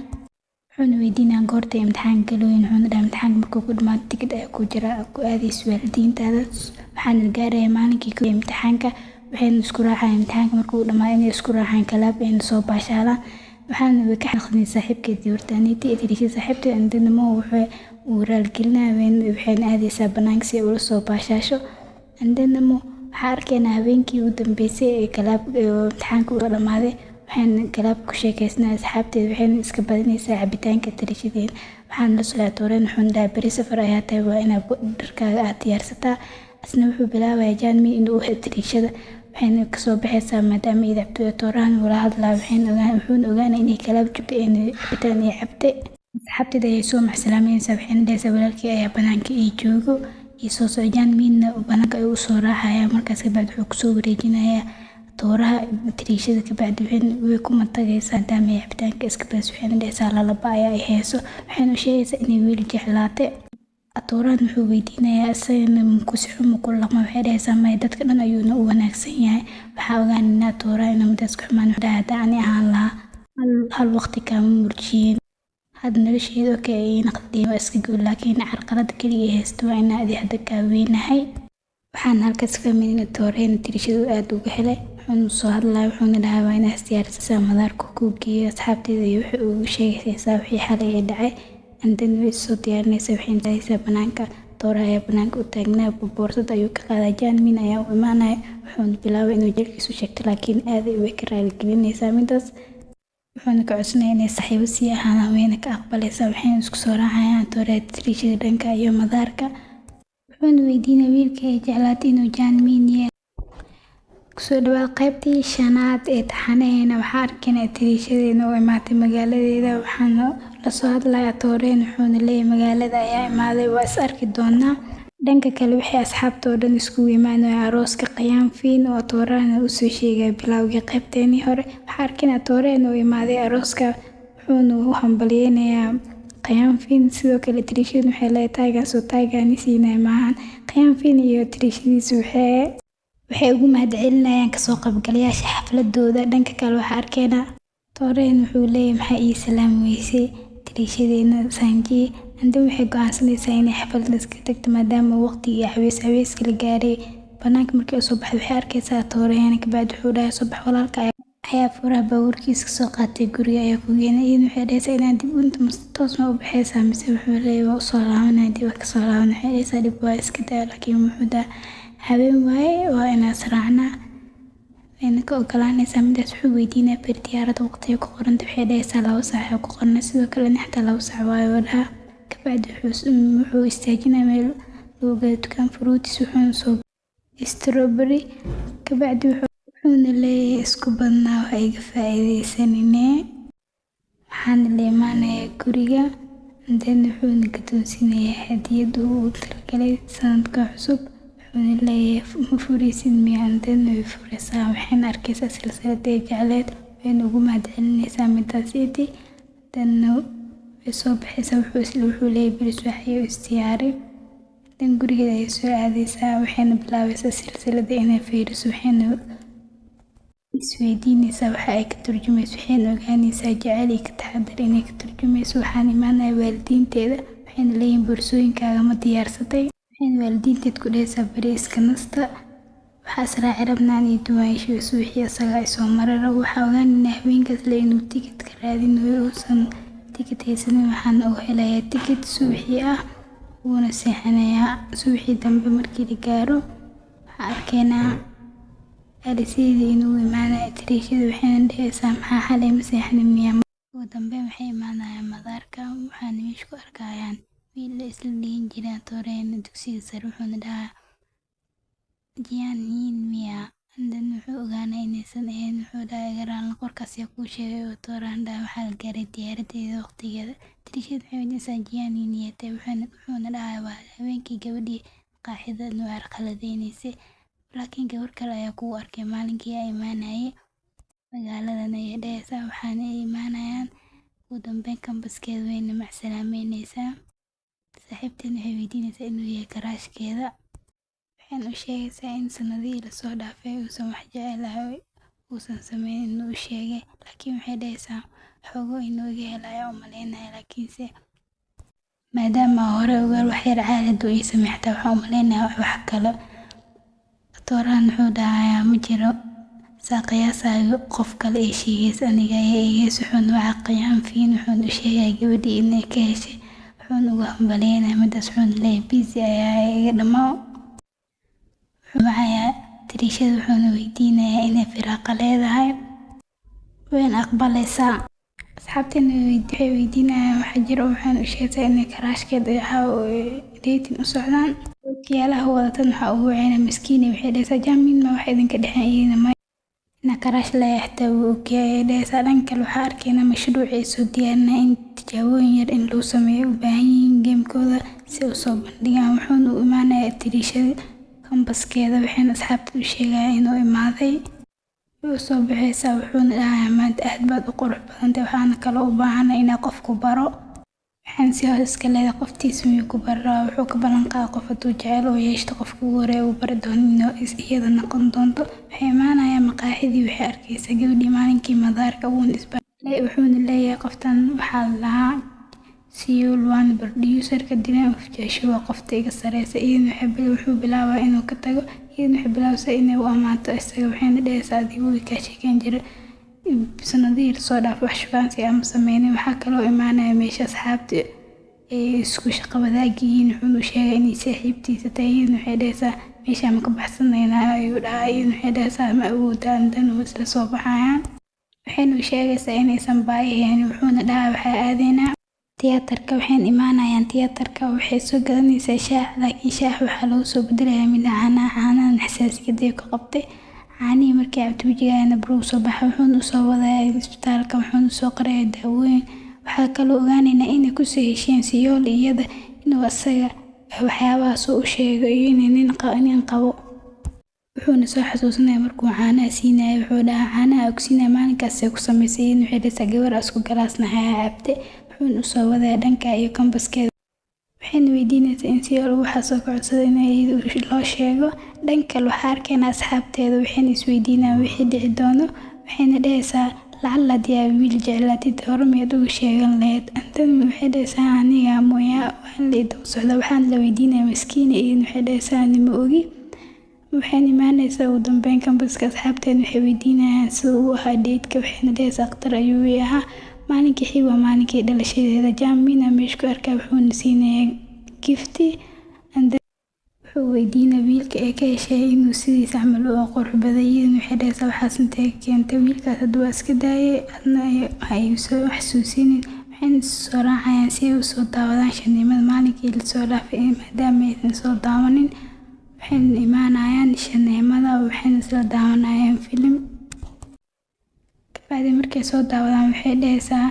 wuxuuna weydiinayaa goorta imtixaan galooyin. Wuxuuna dhahay imtixaanka markuu ku dhamaado tikid ayaa ku jira ku aadayso waalidiintaada. Waxaana la gaarayaa maalinkii ku imtixaanka. Waxayna isku raacayaan imtixaanka markuu dhamaado inay isku raacaan club ayna soo baashaalaan. Waxaana way ka xanaaqday saaxiibkeed hortaaniti tiriishada saaxiibteed. And then mo wuxuu uu raalgelinaya, waxayna aadaysaa banaanka si ay ula soo baashaasho. And then mo waxaa arkaynaa habeenkii ugu dambeysay ee club imtixaanka uu dhamaaday, waxayna club ku sheekaysanaya asxaabteed, waxayna iska badinaysaa cabitaanka tiriishadeeda. Waxaana la soo tooreen, wuxuuna dhahay beri safar ayaa tahay, waa inaad dharkaaga aad diyaarsataa. Asna wuxuu bilaabayaa Janmi inuu u helo tiriishada. Waxayna kasoo baxaysaa maadaama ay cabto. Toorahan wala hadlaa, wuxuuna ogaanaya inay club joogto ayna cabitaan ay cabtay. Asxaabteeda ayay soo macsalaameynaysaa, waxayna dhahaysaa walaalkii ayaa banaanka ii joogo iyo soo socdo. Janmiina banaanka ayuu usoo raacaya. Markaas kabacdi wuxuu kusoo wareejinayaa tooraha tiriishada. Kabacdi way ku matagaysaa maadaama ay cabitaanka iska badisay. Waxayna dhahaysaa lalaba ayaa ay hayso, waxayna u sheegaysaa inay wiil jeclaatay. Toorahan wuxuu weydiinayaa isagana si xun ku laqma. Waxay dhahaysaa maya, dadka dhan ayuuna u wanaagsan yahay. Waxaa ogaanaynaa tooraha inuu midaas ka xumaan. Wuxuu dhahay haddii ani ahaan lahaa hal waqti kaama murjiyeen, hadda nolosheeda okay ayay noqotay, waa iska gool, laakiin carqalada kaliya haysto waa inaa adi hadda kaa weynahay. Waxaan halkaas fahmay in tooreen tiriishada uu aad uga helay. Wuxuuna soo hadlaya, wuxuuna dhahay waa inaa isdiyaarsataa madaarka kuu geeyo. Asxaabteeda iyo wuxuu ugu sheegaysaa wixii xalay ay dhacay. And then way soo diyaarinaysaa, waxayna aadaysaa banaanka. Tooraha ayaa banaanka u taagnaa, boorsada ayuu ka qaadaa. Janmin ayaa u imaanaya, wuxuuna bilaabay inuu jecelkiisu sheegto, laakiin aad way ka raaligelinaysaa midaas. Wuxuuna ka codsanaya inay saaxiibo sii ahaadaan, wayna ka aqbalaysaa. Waxayna isku soo raacayaan tooraha tiriishada dhanka iyo madaarka. Wuxuuna weydiinaya wiilka ay jeclaatay inuu Janmin yahay. Kusoo dhawaad qaybtii shanaad ee taxanaheena. Waxaa arkaynaa tiriishadeena oo imaatay magaaladeeda. Waxaana lasoo hadlayaa tooreen, wuxuuna leeyahay magaalada ayaa imaaday, waa is arki doonaa. Dhanka kale waxay asxaabta oo dhan iskugu imaanayaan arooska Qayaanfiin oo toorahana usoo sheegaya bilowgii qaybteenii hore. Waxaa arkaynaa tooreen oo imaaday arooska, wuxuuna u hambalyeynayaa Qayaanfiin. Sidoo kale tiriishadu waxay leedahay taagaas oo taagaani siinaya maahan. Qayaanfiin iyo tiriishadiisu waxay ugu mahadcelinayaan kasoo qaybgalayaasha xafladooda. Dhanka kale waxaa arkaynaa tooreen wuxuu leeyahay maxaa ii salaami weysay tiriishadeena Sanji. And then waxay go'aansanaysaa inay xafladda iska tagto maadaama waqtigii caweys caweyska la gaaray. Banaanka markay usoo baxday waxay arkaysaa tooreen. Kabacdi wuxuu dhahay soo bax, walaalka ayaa furaha baabuurkiisa kasoo qaatay, guriga ayaa ku geenay. Iyadana waxay dhahaysaa inaan dib inta toos ma u baxaysaa mise? Wuxuu leeyahay waa usoo laabanaya, dib waa kasoo laabanaya. Waxay dhahaysaa dhib waa iska daa, laakiin wuxuu dhahay habeen waaye, waa inaan israacnaa. Wayna ka ogolaanaysaa midaas. Wuxuu weydiinayaa ber diyaaradda waqtiga ku qoranta. Waxay dhahaysaa 2 saac ay ku qornay, sidoo kalena xataa 2 saac waayo oo dhahaa. Kabacdi wuxuu istaajinayaa meel lagu gado dukaan fruits, wuxuuna soo strawberry. Kabacdi wuxuuna leeyahay isku badnaa wax iga faa'iidaysanine. Waxaana la imaanayaa guriga. And then wuxuuna gadoonsiinayaa hadiyad uu ugu talagalay sanadka cusub. Wuxuuna leeyahay ma furaysid miya? And then way furaysaa, waxayna arkaysaa silsilada ay jecleed, wayna ugu mahadcelinaysaa midaasiti. Then way soo baxaysaa. Wuxuu leeyahay beri subax ayuu isdiyaari. Dan gurigeeda ayay soo aadaysaa, waxayna bilaabaysaa silsilada inay fiiriso, waxayna isweydiinaysaa waxa ay ka turjumayso, waxayna ogaanaysaa jacayl iyo ka taxadar inay ka turjumayso. Waxaana imaanaya waalidiinteeda, waxayna leeyihiin boorsooyinkaaga ma diyaarsatay? Waxayna waalidiinteed ku dhahaysaa beri iska nasta. Waxaa israaci rabnaan iyo duwaansho suuxii asagaa isoo marara. Waxaa ogaanaynaa habeenkaas le inuu tikidka raadinayo, uusan tikid haysanin. Waxaana uu helayaa tikid suuxii ah, wuuna seexanayaa. Suuxii dambe markii la gaaro, waxaa arkaynaa Aliseydii inuu imaanayo Tariishada, waxayna dhahaysaa maxaa xalay ma seexanin miyaa? Ugu dambeyn waxay imaanayaan madaarka, waxaana meesha ku arkayaan wiil la isla dhigan jireen tooreena dugsiga sare. Wuxuuna dhahaa Jian Yin miyaa? And then wuxuu ogaanay inaysan ahayn. Wuxuu dhahay iga raali qorkaas yaa kuu sheegay oo tooraan dhahay waxaa la gaaray diyaaradeeda waqtigeeda. Tariishada waxay weydiinaysaa Jian Yin yaa tahay, wuxuuna dhahay waa habeenkii gabadhii maqaaxida noo carqaladeynaysay, laakiin gabar kale ayaa kugu arkay maalinkii aa imaanayay magaaladan, ayay dhahaysaa. Waxaana ay imaanayaan ugu dambeyn campuskeeda, wayna macsalaameynaysaa. Saaxiibteena waxay weydiinaysaa inuu yahay crushkeeda, waxayna u sheegaysaa in sanadihii lasoo dhaafay uusan wax jecel ah uusan sameynin inuu u sheegay, laakiin waxay dhahaysaa xogo inuu iga helayo u maleynaya, laakiinse maadaama hore ogaal wax yar caadi haduu ii sameeyo xataa waxaan u maleynayaa wax kale. Toorahan wuxuu dhahayaa ma jiro saa qiyaasayo qof kale ee sheegaysa aniga ayaa eegaysa. Wuxuuna wacaa Qiyaanfiin, wuxuuna u sheegaya gabadhii inay ka heshay, wuxuuna ugu hambalyeynaya midaas, wuxuuna leeyahay busy ayaa iga dhamaa. Wuxuu wacayaa Tariishada, wuxuuna weydiinayaa inay firaaqo leedahay, wayna aqbalaysaa. Asxaabteena waxay weydiinayaan waxa jiro, waxayna u sheegtay inay crushkeeda iyo caawa dating u socdaan. Ookiyaalaha wadatan waxaa ugu wacayna miskiin, waxay dhahaysaa Jamin ma wax idinka dhexeyn iyadana ma ina crush leeyahay xitaa wuu ogyahay, ayay dhahaysaa. Dhanka kale waxaa arkaynaa mashruuc ay soo diyaarinayaan in tijaabooyin yar in lagu sameeyo u baahan yihiin gamekooda si ay u soo bandhigaan. Wuxuuna u imaanayaa Tariishada campuskeeda, waxayna asxaabta u sheegayaan inuu imaaday. Way u soo baxaysaa, wuxuuna dhahayaa maanta aad baad u qurux badantahay, waxaana kaloo u baahanahay inaan qof ku baro. Waxaan si hoos iska leedahay qoftiisa miyuu ku bari rabaa? Wuxuu ka ballan qaaday qof hadduu jecel oo yeeshto qofka ugu horeeya uu bari doono inuu iyada noqon doonto. Waxay imaanayaan maqaaxidii, waxay arkaysaa gabadhii maalinkii madaarka, wuuna isbartay. Wuxuuna leeyahay qoftan waxaa la lahaa Seoul, waana producer-ka Dream of Joshua, qofta iga sareysa. Iyadana wuxuu bilaabaa inuu ka tago, iyadana waxay bilaabaysaa inay u amaanto isaga, waxayna dhahaysaa adiga wuu kaa sheekeyn jiray sanadihii lasoo dhaafay wax shukaansi ama sameynin. Waxaa kaloo imaanaya meesha asxaabta ay isku shaqo wadaag yihiin, wuxuuna u sheegay inay saaxiibtiisa tahay. Iyadana waxay dhahaysaa meesha ma ka baxsanaynaa, ayuu dhahaa. Iyadana waxay dhahaysaa ma awoodaan, dan way isla soo baxayaan. Waxayna u sheegaysaa inaysan baahi haynin, wuxuuna dhahaa waxaa aadaynaa tiyaatarka. Waxayna imaanayaan tiyaatarka, waxay soo gadanaysaa shaah, laakiin shaah waxaa lagu soo bedelayaa mid caanaha. Caanahan xasaasiyad ay ka qabtay. Caanihii markay cabto wejigeeda nabro soo baxay, wuxuuna u soo wadayaa isbitaalka, wuxuuna usoo qorayaa daawooyin. Waxaa kaloo ogaanaynaa inay kusoo heshiiyeen Seoul iyada inuu asaga waxyaabahaas u sheego iyo inay nin qabo. Wuxuuna soo xasuusanaya markuu caanaha siinayay, wuxuu dhahaa caanaha ogsiinaya maalinkaas ay ku samaysay. Iyadana waxay dhahaysaa gabar aan isku classnahay ayaa cabtay. Wuxuuna usoo wadayaa dhanka iyo campuskeeda, waxayna weydiinaysaa in Seoul waxaas oo ka codsaday in iyada loo sheego. Dhanka kale waxaa arkaynaa asxaabteeda, waxayna isweydiinayaan wixii dhici doono. Waxayna dhahaysaa lacalla haddii aad wiil jeclaatid hore miyaad ugu sheegan lahayd? Antan waxay dhahaysaa aniga mooya waan la daba socda. Waxaana la weydiinaya miskiin, iyadana waxay dhahaysaa ani ma ogi. Waxayna imaanaysaa ugu dambeyn campuska, asxaabteeda waxay weydiinayaan sida uu ahaa dateka, waxayna dhahaysaa khatar ayuu ii ahaa. Maalinkii xig waa maalinkii dhalashadeeda. Jaamina meesha ku arkaa, wuxuuna siinayaa gift. Wuxuu weydiinaa wiilka ee ka heshay inuu sidiisa camal u qurux badan. Iyadana waxay dhahaysaa waxaas intee keentay wiilkaas, hadda waa iska daayay, adna ha igu soo xasuusinin. Waxayna soo raacayaan si ay u soo daawadaan shaniimada maalinkii lasoo dhaafay, maadaama aysan soo daawanin. Waxayna imaanayaan shaniimada, waxayna isla daawanayaan filim. Kabacdi markay soo daawadaan, waxay dhahaysaa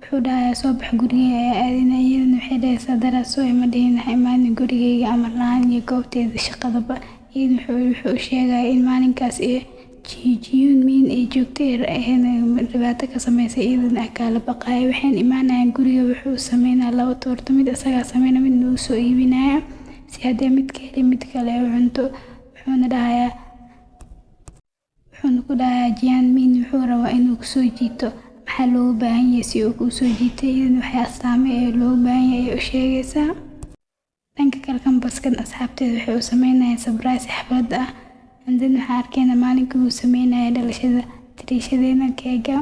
wuxuu dhahayaa soo bax, gurigeyga ayaa aadina. Iyadana waxay dhahaysaa daraaso ima dhihin ha imaanin gurigeyga amar la'aan iyo goobteeda shaqadaba. Iyadana wuxuu u sheegaya in maalinkaas iyo Jiyun Min ay joogtay dhibaato ka sameysay, iyadana kala baqaya. Waxayna imaanayaan guriga, wuxuu sameynaa laba toorto, mid asagaa sameynaya, midna wuu soo iibinaya si Haddii mid ka heli mid kale ay u cunto. Wuxuuna ku dhahayaa Jianmin wuxuu rabaa inuu kusoo jiito, maxaa looga baahan yahay si uu kuu soo jiito? Iyadana waxay astaamo ee looga baahan yahay ay u sheegaysaa. Dhanka kale, campuskan asxaabteeda waxay u sameynayaan surprise xaflad ah. And then waxaan arkaynaa maalinkii uu sameynaya dhalashada tiriishadeena keega.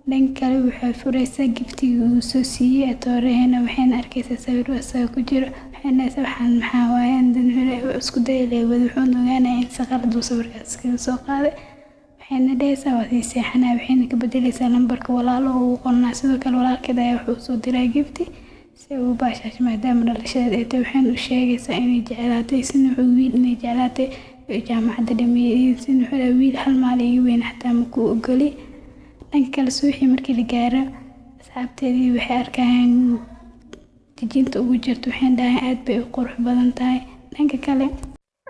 Dhanka kale, waxay furaysaa giftigii uu soo siiyey atooraheena, waxayna arkaysaa sawir asaga ku jiro. Waxayna dhahaysaa, "Waxaan maxaa waaye?" And then wuxuu isku dayay leewada, wuxuuna ogaanayaa in si qalad uu sawirkaas iskaga soo qaaday. Waxayna dhahaysaa, "Waa sii seexanaya." Waxayna ka bedelaysaa lambarka walaalo ugu qornaa. Sidoo kale walaalkeed ayaa wuxuu soo diray gifti si uu baashaasho maadaama dhalashadeed ay tahay. Waxayna u sheegaysaa inay jeclaatay isna wuxuu wiil inay jeclaatay jaamacadda dhameeyay. Isna wuxuu dhahay, "Wiil hal maalin iga weyn xataa ma kuu ogoli." Dhanka kale, subaxii markii la gaaro, asxaabteedii waxay arkayaan dejinta ugu jirto, waxayna dhahayaan aad bay u qurux badan tahay. Dhanka kale,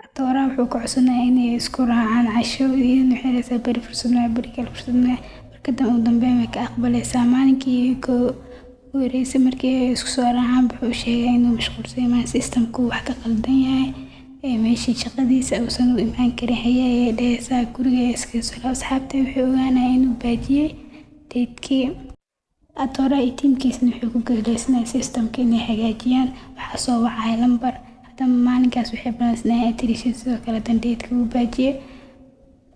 atooraha wuxuu ka codsanayaa inay isku raacaan casho. Iyadana waxay dhahaysaa, "Beri fursad maayo, beri kale fursad maayo." Marka dambe, ugu dambeyn way ka aqbalaysaa. Maalinkii ugu horeysay markii ay isku soo raacaan, wuxuu sheegay inuu mashquulsan yahay, systemku wax ka qaldan yahay ee meeshii shaqadiisa uusan u imaan karin. "Haye," ayay dhahaysaa, guriga ay iskaga soo laab. Asxaabta waxay ogaanayaan inuu baajiyey daydkii. Atooraha iyo tiimkiisna waxay ku guuleysanayaan systemka inay hagaajiyaan. Waxaa soo wacaya lambar. Haddana maalinkaas waxay ballansanayeen atirisha. Sidoo kale dan daydka uu baajiyey.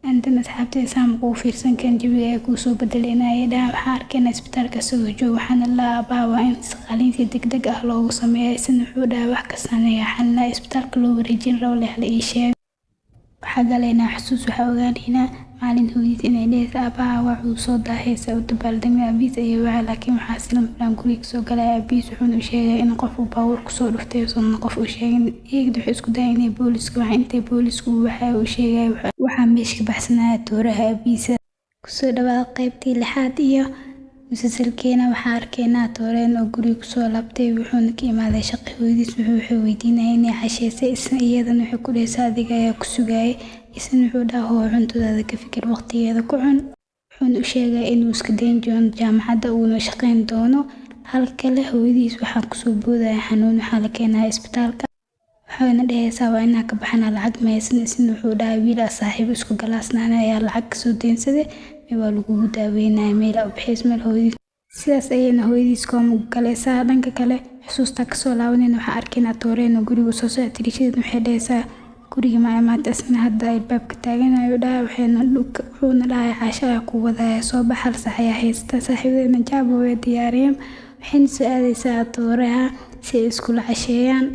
And then asxaabteeda saam kugu fiirsan karin jawiga ayaa kuu soo bedelayna, ayay dhahaan. Waxaan arkaynaa isbitaalka isagoo jooga, waxaana la aabbaha waa in qaliin si degdeg ah loogu sameeyo. Isna wuxuu dhahay, "Wax kasta aniga xalinaa, isbitaalka loo wareejin rabo leh hala ii sheego." Waxaa galaynaa xusuus. Waxaa ogaanaynaa maalin hooyadiis inay dhehaysa, "Aabaha waa uu soo daahaysa u dabaaldegay." Aabihiis ayay wacay, laakiin waxaa si lama filaan guriga kasoo galay aabihiis, wuxuuna u sheegay in qof uu baabuur kusoo dhuftay, uusan qof u sheegin. Iyagana waxay isku dayeen inay booliska wacaan. Intay boolisku waxa uu sheegay, waxaa meesha ka baxsanaya tooraha aabihiisa. Kusoo dhawaada qaybtii lixaad iyo musalsalkeena. Waxaan arkaynaa tooreen oo guriga kusoo laabtay, wuxuuna ka imaaday shaqo. Hooyadiis wuxuu weydiinaya inay casheysay isna. Iyadana waxay ku dhahaysaa, "Adiga ayaa ku sugayay." Isna wuxuu dhahaa, "Hoo, cuntadaada ka fikir, waqtigeeda ku cun." Wuxuuna u sheegay inuu iska dayn doono jaamacadda, uuna shaqayn doono. Halka kale, hooyadiis waxaa kusoo boodaya xanuun, waxaa la keenaya isbitaalka. Waxayna dhahaysaa, "Waa inaa ka baxana, lacag ma haysan." Isna wuxuu dhahay, "Wiil aa saaxiib isku galaasnaana ayaa lacag kasoo deynsaday, waa lagugu daaweynaya, meel aa u bixiyso meel." Hooyadiis sidaas ayayna hooyadiis kooma galaysaa. Dhanka kale, xusuusta kasoo laabanayna, waxaan arkaynaa tooreen oo guriga soo socda. Tirishadana waxay dhahaysaa, "Guriga ma imaatay?" Isna, "Hadda albaabka taagan," ayuu dhahay. Waxayna wuxuuna dhahay, "Caasho ayaa ku wadaya, soo bax, hal sax ayaa haysta." Saaxiibadeena jaabo way diyaariyeen, waxayna soo aadaysaa tooraha si ay iskula casheeyaan.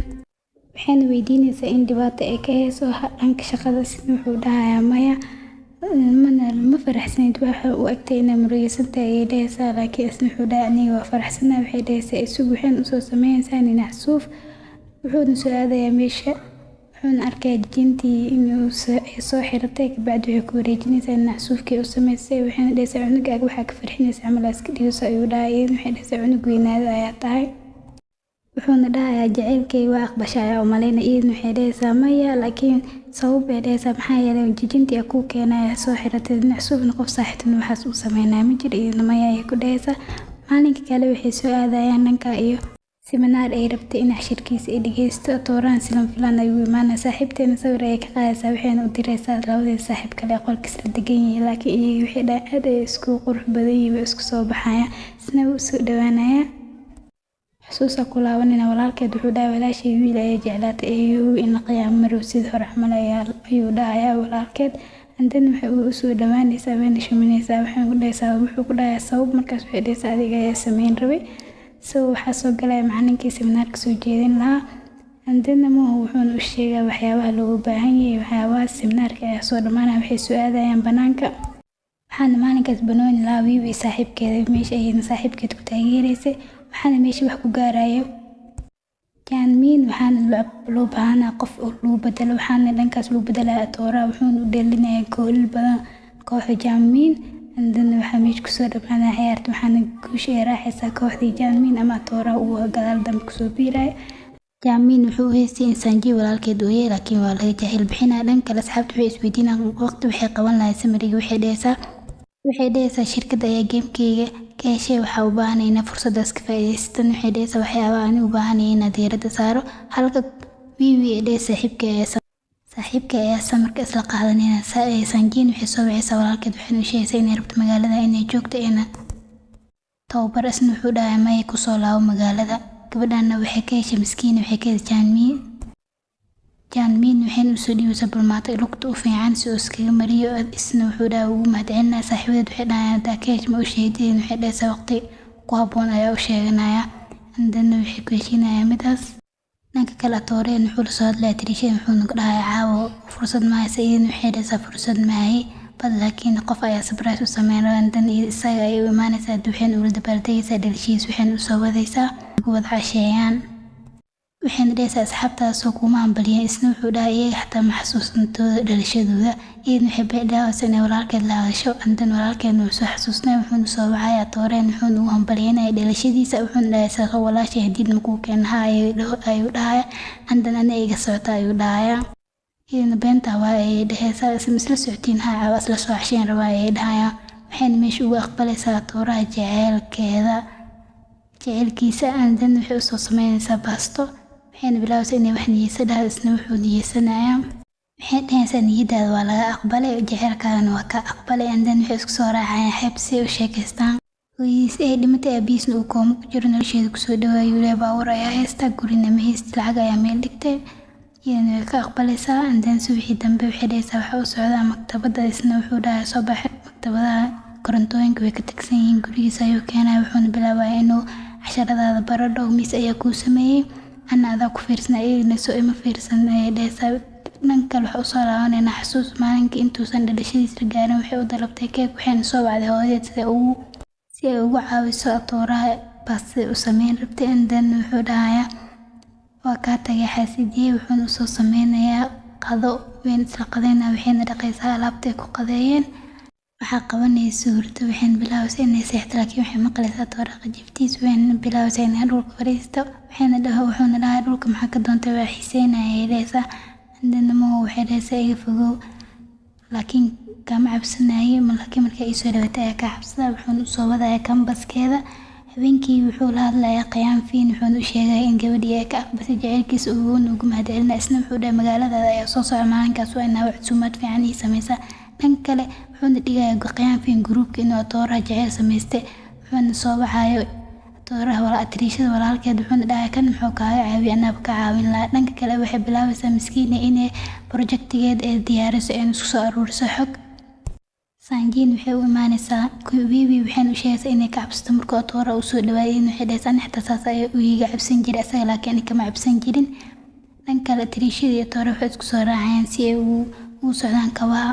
Waxayna weydiinaysaa in dhibaato ay ka hayso dhanka shaqada. Isna wuxuu dhahayaa, "Maya." "Mana ma faraxsanid, waxa u egtay inay murugaysantahay," ayay dhahaysaa. Laakiin isna wuxuu dhahay, "Aniga waa faraxsanahay." Waxay dhahaysaa, "Isug." Waxayna usoo sameynaysaa ninac suuf. Wuxuuna soo aadayaa meesha, wuxuuna arkayaa jijintii inuu soo xiratay. Kabacdi waxay ku wareejinaysaa ninac suufkii u samaysay. Waxayna dhahaysaa, "Cunugaaga waxaa ka farxinaysa camal aa iska dhigayso," ayuu dhahay. Iyadana waxay dhahaysaa, "Cunug weynaada ayaa tahay." Wuxuuna dhahayaa, "Jaceylkayga waa aqbashay ayaa umaleynaya." Iyadana waxay dhahaysaa, "Maya." Laakiin sabab bay dhahaysaa, "Maxaa yeelay jijintii aa kuu keenaya soo xiratay, dhinac suufna qof saaxiibtina waxaas uu sameynaya ma jiro." Iyadana, "Maya," ayay ku dhahaysaa. Maalinka kale waxay soo aadayaan dhanka iyo siminaar ay rabtay in cashirkiisa ay dhageysto. Toorahan si lama filaan ayuu imaanaya. Saaxiibteena sawir ayay ka qaadaysaa, waxayna u diraysaa labadeeda saaxiib kale ee qolka isla degan yihiin. Laakiin iyaga waxay dhahaan aad ayay isku qurux badan yihiin, way isku soo baxayaan. Isna wuu soo dhawaanayaa. Xusuusa ku laabanayna, walaalkeed wuxuu dhahay, "Walaashay wiil ayay jeclaatay, eeyow in la qiyaamo marow sidii hore camal," ayuu dhahayaa walaalkeed. And then waxay u soo dhawaanaysaa, wayna shuminaysaa. Waxay ku dhahaysaa, wuxuu ku dhahayaa, "Sabab?" Markaas waxay dhahaysaa, "Adiga ayaa sameyn rabay." So waxaa soo galaya macalinkii seminaarka soo jeedin lahaa. And then Mahu wuxuuna u sheegaa waxyaabaha looga baahan yahay. Waxyaabaha seminaarka ayaa soo dhamaanaya, waxay soo aadayaan banaanka. Waxaana maalinkaas banooni lahaa Wiiwi saaxiibkeeda. Meesha ayayna saaxiibkeed ku taageeraysay. Waxaana meesha wax ku gaarayo Jaanmiin. Waxaana loo baahanaa qof oo lagu bedelo, waxaana dhankaas lagu bedelaya Atoora. Wuxuuna u dhalinayaa goolal badan kooxda Jaanmiin. And then waxaa meesha kusoo dhamaanaya ciyaarta, waxaana guusha ay raacaysaa kooxdii Jaanmiin ama Atoora uu gadaal dambe kusoo biiraya. Jaanmiin wuxuu u haystay in Sanji walaalkeed uu yahay, laakiin waa laga jahil bixinaya. Dhanka kale, asxaabta waxay isweydiinayaan waqti waxay qaban lahayd samariga. Waxay dhahaysaa, "Shirkadda ayaa gamekeyga ka heshay, waxaa u baahanay inaa fursadaas ka faa'iidaysatan." Waxay dhahaysaa, "Waxyaabaha aan u baahanay inaan diiradda saaro." Halka Wiwi ee dheh saaxiibkay ayaa samarka isla qaadanayna. Sanjiin waxay soo wacaysaa walaalkeed, waxayna u sheegaysaa inay rabto magaalada inay joogto eena tababar. Isna wuxuu dhahay maya, kusoo laabo magaalada. Gabadhana waxay ka heshay miskiin, waxay ka heshay Jaanmiin. Jaanmiin waxayna usoo dhiibaysaa bulmaato lugta u fiican si uu iskaga mariyo. Isna wuxuu dhahay ugu mahadcelinaya. Saaxiibadeed waxay dhahayaan hadaa ka heshay ma u sheegtid? Waxay dhahaysaa waqti ku habboon ayaa u sheeganaya. Andana waxay ku heshiinayaan midaas. Dhanka kale Atooreen wuxuu la soo hadlaya Trisha, wuxuuna ku dhahayaa caawa fursad ma haysa. Iyadana waxay dhahaysaa fursad ma haye bal, laakiin qof ayaa surprise u sameyn raba. Dan isaga ayay u imaanaysaa, waxayna ula dabaaldegaysaa dhalashiisa, waxayna usoo wadaysaa wada casheeyaan. Waxayna dhahaysaa asxaabtaasoo kuma hambaliyeen. Isna wuxuu dhahay iyaga xataa ma xasuusantooda dhalashadooda. Iyadana waxay bilaabaysaa inay walaalkeed la hadasho. Andan walaalkeedna wuu soo xasuusnay, wuxuuna soo wacaya Atooreen, wuxuuna ugu hambalyeynaya dhalashadiisa. Wuxuuna dhahay saaqo walaashay hadiyad makuu keen? Haa ayuu dhahaya. Andan ana iga socota ayuu dhahaya. Iyadana beenta waa ayay dhahaysaa. Isla socotiin? Haa, caawa isla soo casheen rabaa ayay dhahayaan. Waxayna meesha ugu aqbalaysaa Atooraha jaceylkeeda, jaceylkiisa. Andan waxay usoo sameynaysaa baasto, waxayna bilaabaysaa inay wax niyeysa dhahdo. Isna wuxuu niyeysanayaa, waxay dhahaysaa niyadaada waa laga aqbalay, jaceylkaagana waa ka aqbalay. Andan waxay isku soo raacayaan xeeb si ay u sheekaystaan. Hooyadiis ay dhimatay, aabihiisna uu kooma ku jiro. Nolosheeda kusoo dhawaayuu leeyahay. Baabuur ayaa haysta, gurina ma haysta, lacag ayaa meel dhigtay. Iyadana way ka aqbalaysaa. Andan subaxii dambe waxay dhahaysaa waxaa u socdaa maktabadda. Isna wuxuu dhahay soo baxay, maktabadaha korontooyinka way ka tagsan yihiin. Gurigiisa ayuu keenaya, wuxuuna bilaabaya inuu casharadaada baradho miis ayaa kuu sameeyey, ana adaa ku fiirsan, iyagana soo ima fiirsan ayay dhahaysaa. Dhanka kale waxaa usoo laabanayna xasuus maalinkii intuusan dhalashadiisa gaarin waxay u dalabtay keeg, waxayna soo wacday hooyadeed si ay ugu caawiso Atooraha baastada u sameyn rabtay. And then wuxuu dhahayaa waa kaa tagay xaasidiyey, wuxuuna usoo sameynayaa qado weyn, isla qadeynaya. Waxayna dhaqaysaa alaabta ay ku qadeeyeen. Waxaa qabanaysa hurdo, waxayna bilaabaysaa inay seexato, laakiin waxay maqlaysaa Atooraha qajiftiis. Waxayna bilaabaysaa inay dhulka fadhiisto, waxayna dhaha wuxuuna dhahay dhulka maxaa ka doontay? Waa xiiseynaya ayay dhahaysaa. And then maho waxay dhahaysaa iga fogow, laakiin kama cabsanaye, laakiin markaa ii soo dhawaatay ayaa kaa cabsada. Wuxuuna usoo wadayaa kambaskeeda. Habeenkii wuxuu la hadlayaa Khiyaanfiin, wuxuuna u sheegaya in gabadhii ay ka aqbashay jaceylkiisa, uuna ugu mahadcelinaya. Isna wuxuu dhahay magaaladaada ayaa soo socda maalinkaas, waa inaa casuumaad fiican ii sameysaa. Dhanka kale wuxuuna dhigayaa Khiyaanfiin gruupka inuu Atooraha jaceyl samaystay, wuxuuna soo wacayo Atooraha Atriishada walaalkeed, wuxuuna dhahay kan muxuu kaaga caawiya, anaaba ka caawin lahaa. Dhanka kale waxay bilaabaysaa miskiina inay projectigeed ay diyaariso, ayna isku soo aruuriso xog. Sanjiin waxay u imaanaysaa Wiwi, waxayna u sheegaysaa inay ka cabsato markuu Atoora u soo dhawaayay. Waxay dhahaysaa ani xitaa saas ayaa u iiga cabsan jiray asaga, laakiin ani kama cabsan jirin. Dhanka kale Atriishada iyo Atoora waxay isku soo raacayaan si ay ugu socdaan kabaha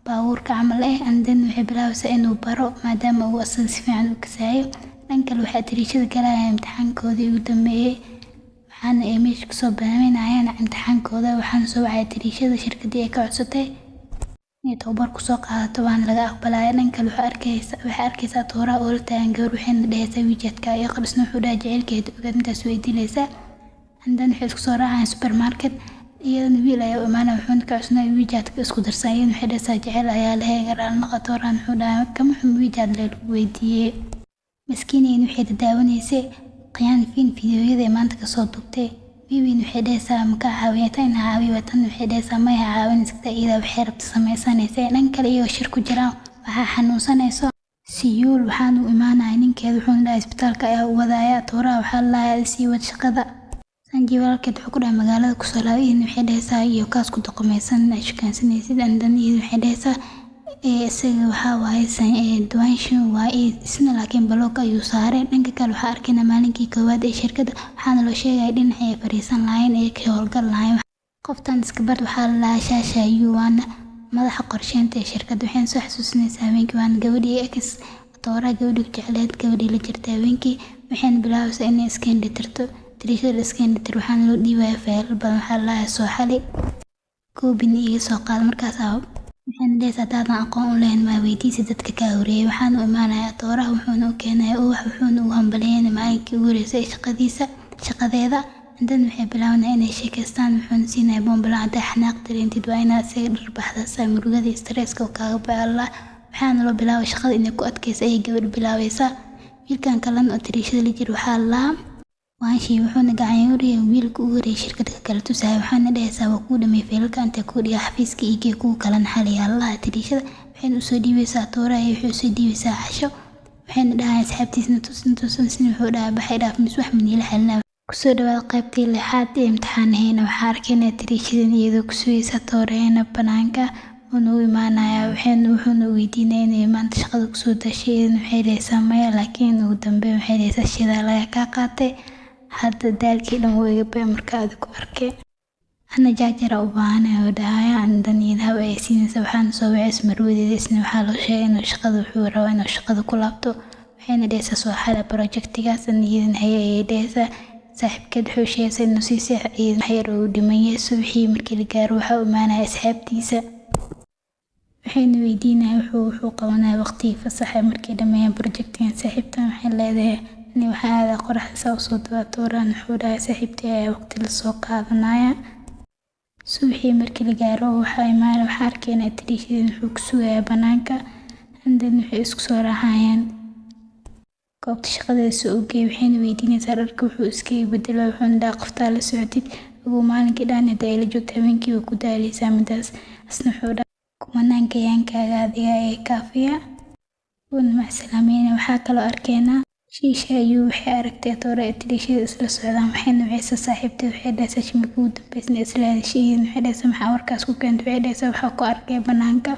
baabuurka camal ah. And then waxay bilaabaysaa inuu baro maadaama uu asaga si fiican u kasaayo. Dhan kale waxay Atriishada galayaan imtixaankoodii ugu dambeeyay, waxaana ay meesha kusoo baaminayaan imtixaankooda. Waxaana soo wacay Atriishada shirkadii ay ka codsatay inay tababar kusoo qaadato, waana laga aqbalaya. Dhan kale waxay arkaysaa Atooraha oo la taagan gabar, waxayna dhahaysaa WeChat-ka iyo qadhisna. Wuxuu dhahay jaceylkeeda ogaad, intaas way dilaysaa. And then waxay isku soo raacayaan supermarket. Iyadana wiil ayaa u imaanaya, wuxuuna ka codsanaya WeChat-ka isku darsan. Iyadana waxay dhahaysaa jaceyl ayaa lehe raali noqo. Atoorahan wuxuu dhahay kama xun WeChat lee lagu weydiiyey. Maskiinayna waxay daawanaysay Khiyaanfiin fiidiyowyada ay maanta kasoo duubtay. Wiwin waxay dhahaysaa ma ka caawiya tan ina caawiya? Tan waxay dhahaysaa maya, caawin iskata, iyada waxay rabta sameysanaysa. Dhan kale iyagoo shir ku jiraan waxaa xanuunsanayso Siyuul, waxaana u imaanaya ninkeeda, wuxuuna dhahay isbitaalka ayaa u wadaya. Atooraha waxaa la lahayaa sii wad shaqada. Sanji walaalkeed wuxuu ku dhahay magaalada kusoo laabay. Iyadana waxay dhahaysaa iyo kaas ku doqomeysan ay shukaansanaysid. And then iyada waxay dhahaysaa isaga waxaa waaye duwaanshin waaye isna, laakiin block ayuu saaray. Dhanka kale waxaa arkaynaa maalinkii koowaad ee shirkadda, waxaana loo sheegaya dhinacii ay fariisan lahayn ee ka howlgal lahayn. Qoftan iska bar, waxaa la lahaa Shaasha waana madaxa qorsheynta ee shirkadda. Waxayna soo xasuusinaysaa habeenkii, waana gabadhii ex Atooraha, gabadhii ku jecleed, gabadhii la jirtay habeenkii. Waxayna bilaabaysaa inay iska indhatirto Tiriishada la iska indhatir. Waxaana loo dhiibaya faylal badan, waxaa la lahaa soo xali, koobina iga soo qaad. Markaasaa waxayna dhahaysaa haddaadan aqoon u lahayn maa weydiisi dadka kaa horeeyay. Waxaana u imaanaya Atooraha, wuxuuna u keenaya ubax, wuxuuna u hambalyeynaya maalinkii ugu horeysay ee shaqadiisa, shaqadeeda. And then waxay bilaabanaya inay sheekaystaan, wuxuuna siinaya boonbalo. Haddaa xanaaq dareentid waa inaad isaga dhar baxda murugada iyo stresska oo kaaga baxo Allah. Waxaana loo bilaabay shaqada inay ku adkayso ayay gabadhu bilaabaysaa. Wiilkan kalena oo Tiriishada la jiro waxaa la lahaa Waanshi wuxuuna gacan uriyay wiilka ugu horeeyay shirkadda kala tusaya, waxaana dhahaysaa waa kuu dhamay feelalka inta ku dhiga xafiiska iyo kuwa kalena xalay allaha. Tiriishada waxayna usoo dhiibaysaa tooraha iyo waxay usoo dhiibaysaa casho, waxayna dhahayaan asxaabtiisna tusin tusin sin. Wuxuu dhahaa baxay dhaaf mis wax maniila xalinaa. Kusoo dhawaada qaybtii lixaad ee imtixaanaheena. Waxaa arkaynaa tiriishadan iyadoo ku sugaysa tooraheena banaanka wuuna u imaanayaa, waxayna wuxuuna weydiinaya inay maanta shaqada kusoo dashay. Iyadana waxay dhahaysaa maya, laakiin ugu dambeyn waxay dhahaysaa shidaal ayaa kaa qaatay, hadda daalkii dhan wuu iga bay marka aad ku arkay, ana jaajara u baahanay oo dhahaya. Andan iyada hab ay siinaysa, waxaana soo wacaysa marwadeeda. Isna waxaa loo sheegay inuu shaqada wuxuu rabaa inuu shaqada ku laabto, waxayna dhahaysaa soo xala projectigaas. Iyadana haye ayay dhahaysaa. Saaxiibkeed wuxuu sheegaysaa inuu sii seex iyadana wax yar uu dhiman yahay. Subaxii markii la gaaro waxaa u imaanaya asxaabtiisa, waxayna weydiinaya wuxuu qabanaya waqtigii fasaxa markay dhameeyaan projectigan. Saaxiibtan waxay leedahay ani waxaa aadaa qoraxda saa usoo dabaatooraan. Wuxuu dhahay saaxiibtay ayaa waqti lasoo qaadanaya. Subaxii markii la gaaro waxaa imaanaya, waxaa arkaynaa tiriishadan wuxuu ku sugayaa banaanka, and then waxay isku soo raacayaan goobta shaqadeeda u geey. Waxayna weydiinaysaa dharka wuxuu iskaga bedelay, wuxuuna dhahaa qoftaa la socotid ugu maalinkii dhan hadda ay la joogto habeenkii way ku daaleysaa midaas. Asna wuxuu dhahaa kumanaan gayaankaaga adiga ee kaafiya, wuuna macsalaameynaya. Waxaa kaloo arkaynaa Shiisha ayuu waxay aragtay Toora ee tiriishada isla socdaan, waxayna wacaysaa saaxiibteed. Waxay dhahaysaa shimika ugu dambeysna isla hadashay. Iyadana waxay dhahaysaa maxaa warkaas ku keentay? Waxay dhahaysaa waxaa ku arkay banaanka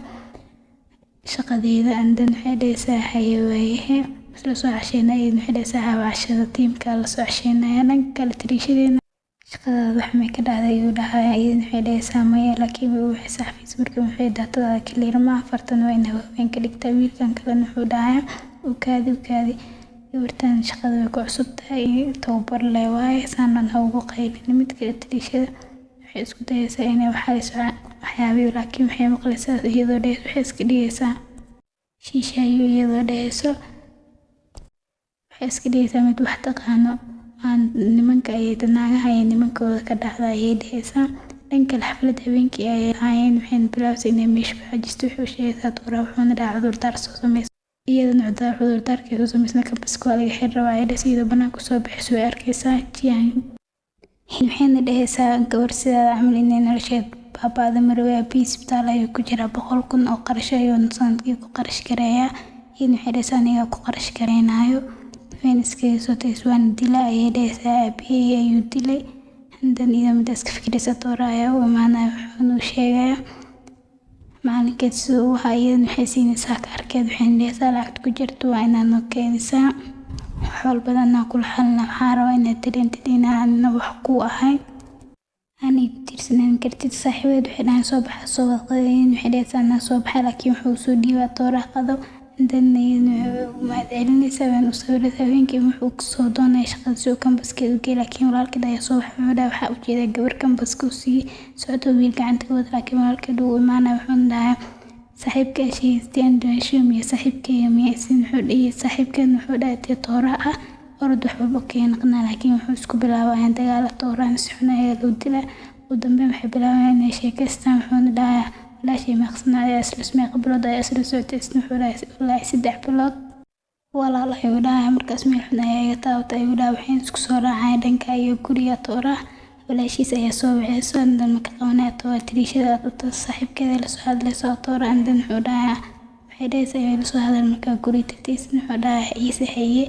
shaqadeeda. And then waxay dhahaysaa haye waayahe, isla soo casheynaa. Iyadana waxay dhahaysaa haa, cashada tiimka la soo casheynaya. Dhanka kale tiriishadeena shaqadaada wax may ka dhacday ayuu dhahaya. Iyadana waxay dhahaysaa maya, laakiin way u wacaysaa xafiis markii waxay datadaada clear ma afartan waa inay waaweyn ka dhigtaa. Wiilkan kalena wuxuu dhahayaa u kaadi, u kaadi, gabartan shaqada way ku cusub tahay, tababar leh waaye, saanan ha ugu qaylin. Mid kale tiriishada waxay isku dayaysaa inay wax xaliso waxyaabihii, laakiin waxay maqlaysaa iyadoo dhehayso waxay iska dhigaysaa shiishaayo, iyadoo dhehayso waxay iska dhigaysaa mid wax taqaano aan nimanka ayay naagaha ayay nimankooda ka dhacda ayay dhehaysaa. Dhanka kale xaflad habeenkii ayay ahaayeen, waxayna bilaabaysaa inay meesha ku xajisto. Wuxuu sheegaysaa Toora, wuxuuna dhahaa cudurdaar soo sameyso. Iyadana cudurdaarkay soo samaysna kambaska waa laga xiri rabaa ayay dhahaysaa. Iyadoo banaanka usoo baxayso way arkaysaa Jian, waxayna dhahaysaa gabar sidaada camal inay nolosheed baaba'da marway. Aabihii isbitaal ayuu ku jiraa, 100,000 oo qarash ayuu sanadkii ku qarash gareeyaa. Iyadana waxay dhahaysaa anigaa ku qarash gareynayo, wayna iskaga soo tagaysa. Waana dila ayay dhahaysaa, aabihii ayuu dilay. And then iyadoo midaas ka fikiraysa Toora ayaa u imaanaya, wuxuuna u sheegayaa macalinkeed siduu u ahaa. Iyadana waxay siinaysaa kaarkeed, waxayna dhahaysaa lacagta ku jirto waa inaad noo keenaysaa, wax walbana anaa kula xalina. Waxaan rabaa inaad dareentid inaan wax kuu ahayn, aanay ku tiirsanaan kartid. Saaxiibadeed waxay dhahaan soo baxa, soo wada qadayn. Waxay dhahaysaa anaa soo baxay, laakiin wuxuu soo dhiibaa Toora qado. And then iyadana waxay u mahadcelinaysaa, waana u sawiraysaa. Habeenkii wuxuu kasoo doonaya shaqada si uu kambaskeeda u geeyo, laakiin walaalkeed ayaa soo baxay. Wuxuu dhahay waxaa ujeedaa gabar kambaska u sii socoto wiil gacanta ka wada, laakiin walaalkeed wuu imaanaya, wuxuuna dhahaa saaxiibka sheegaysteen dumasho miya saaxiibkeyga miya isin? Wuxuu dhihi saaxiibkeen, wuxuu dhahay tee Toora ah orod wax walba keenaqnaa, laakiin wuxuu isku bilaabayaan dagaal. Toorana si xun ayaa loo dilaa. Ugu dambeyn waxay bilaabayaan inay sheekaystaan, wuxuuna dhahaa walaashay meeqa sano ayaa isla meeqa bilood ayaa isla socotay? Isna wuxuu dhahay wallaahi 3 bilood walaal ayuu dhahay. Markaas meel xun ayaa iga taabatay ayuu dhahay. Waxayna isku soo raacayaan dhanka iyo guriga Tooraha. Walaashiis ayaa soo wacayso, and then marka qabanaya Toora tiriishada saaxiibkeeda lasoo hadlayso Toora. And then wuxuu dhahaa waxay dhahaysaa ay lasoo hadal markaa guriga tagtay. Isna wuxuu dhahaa ciise haye,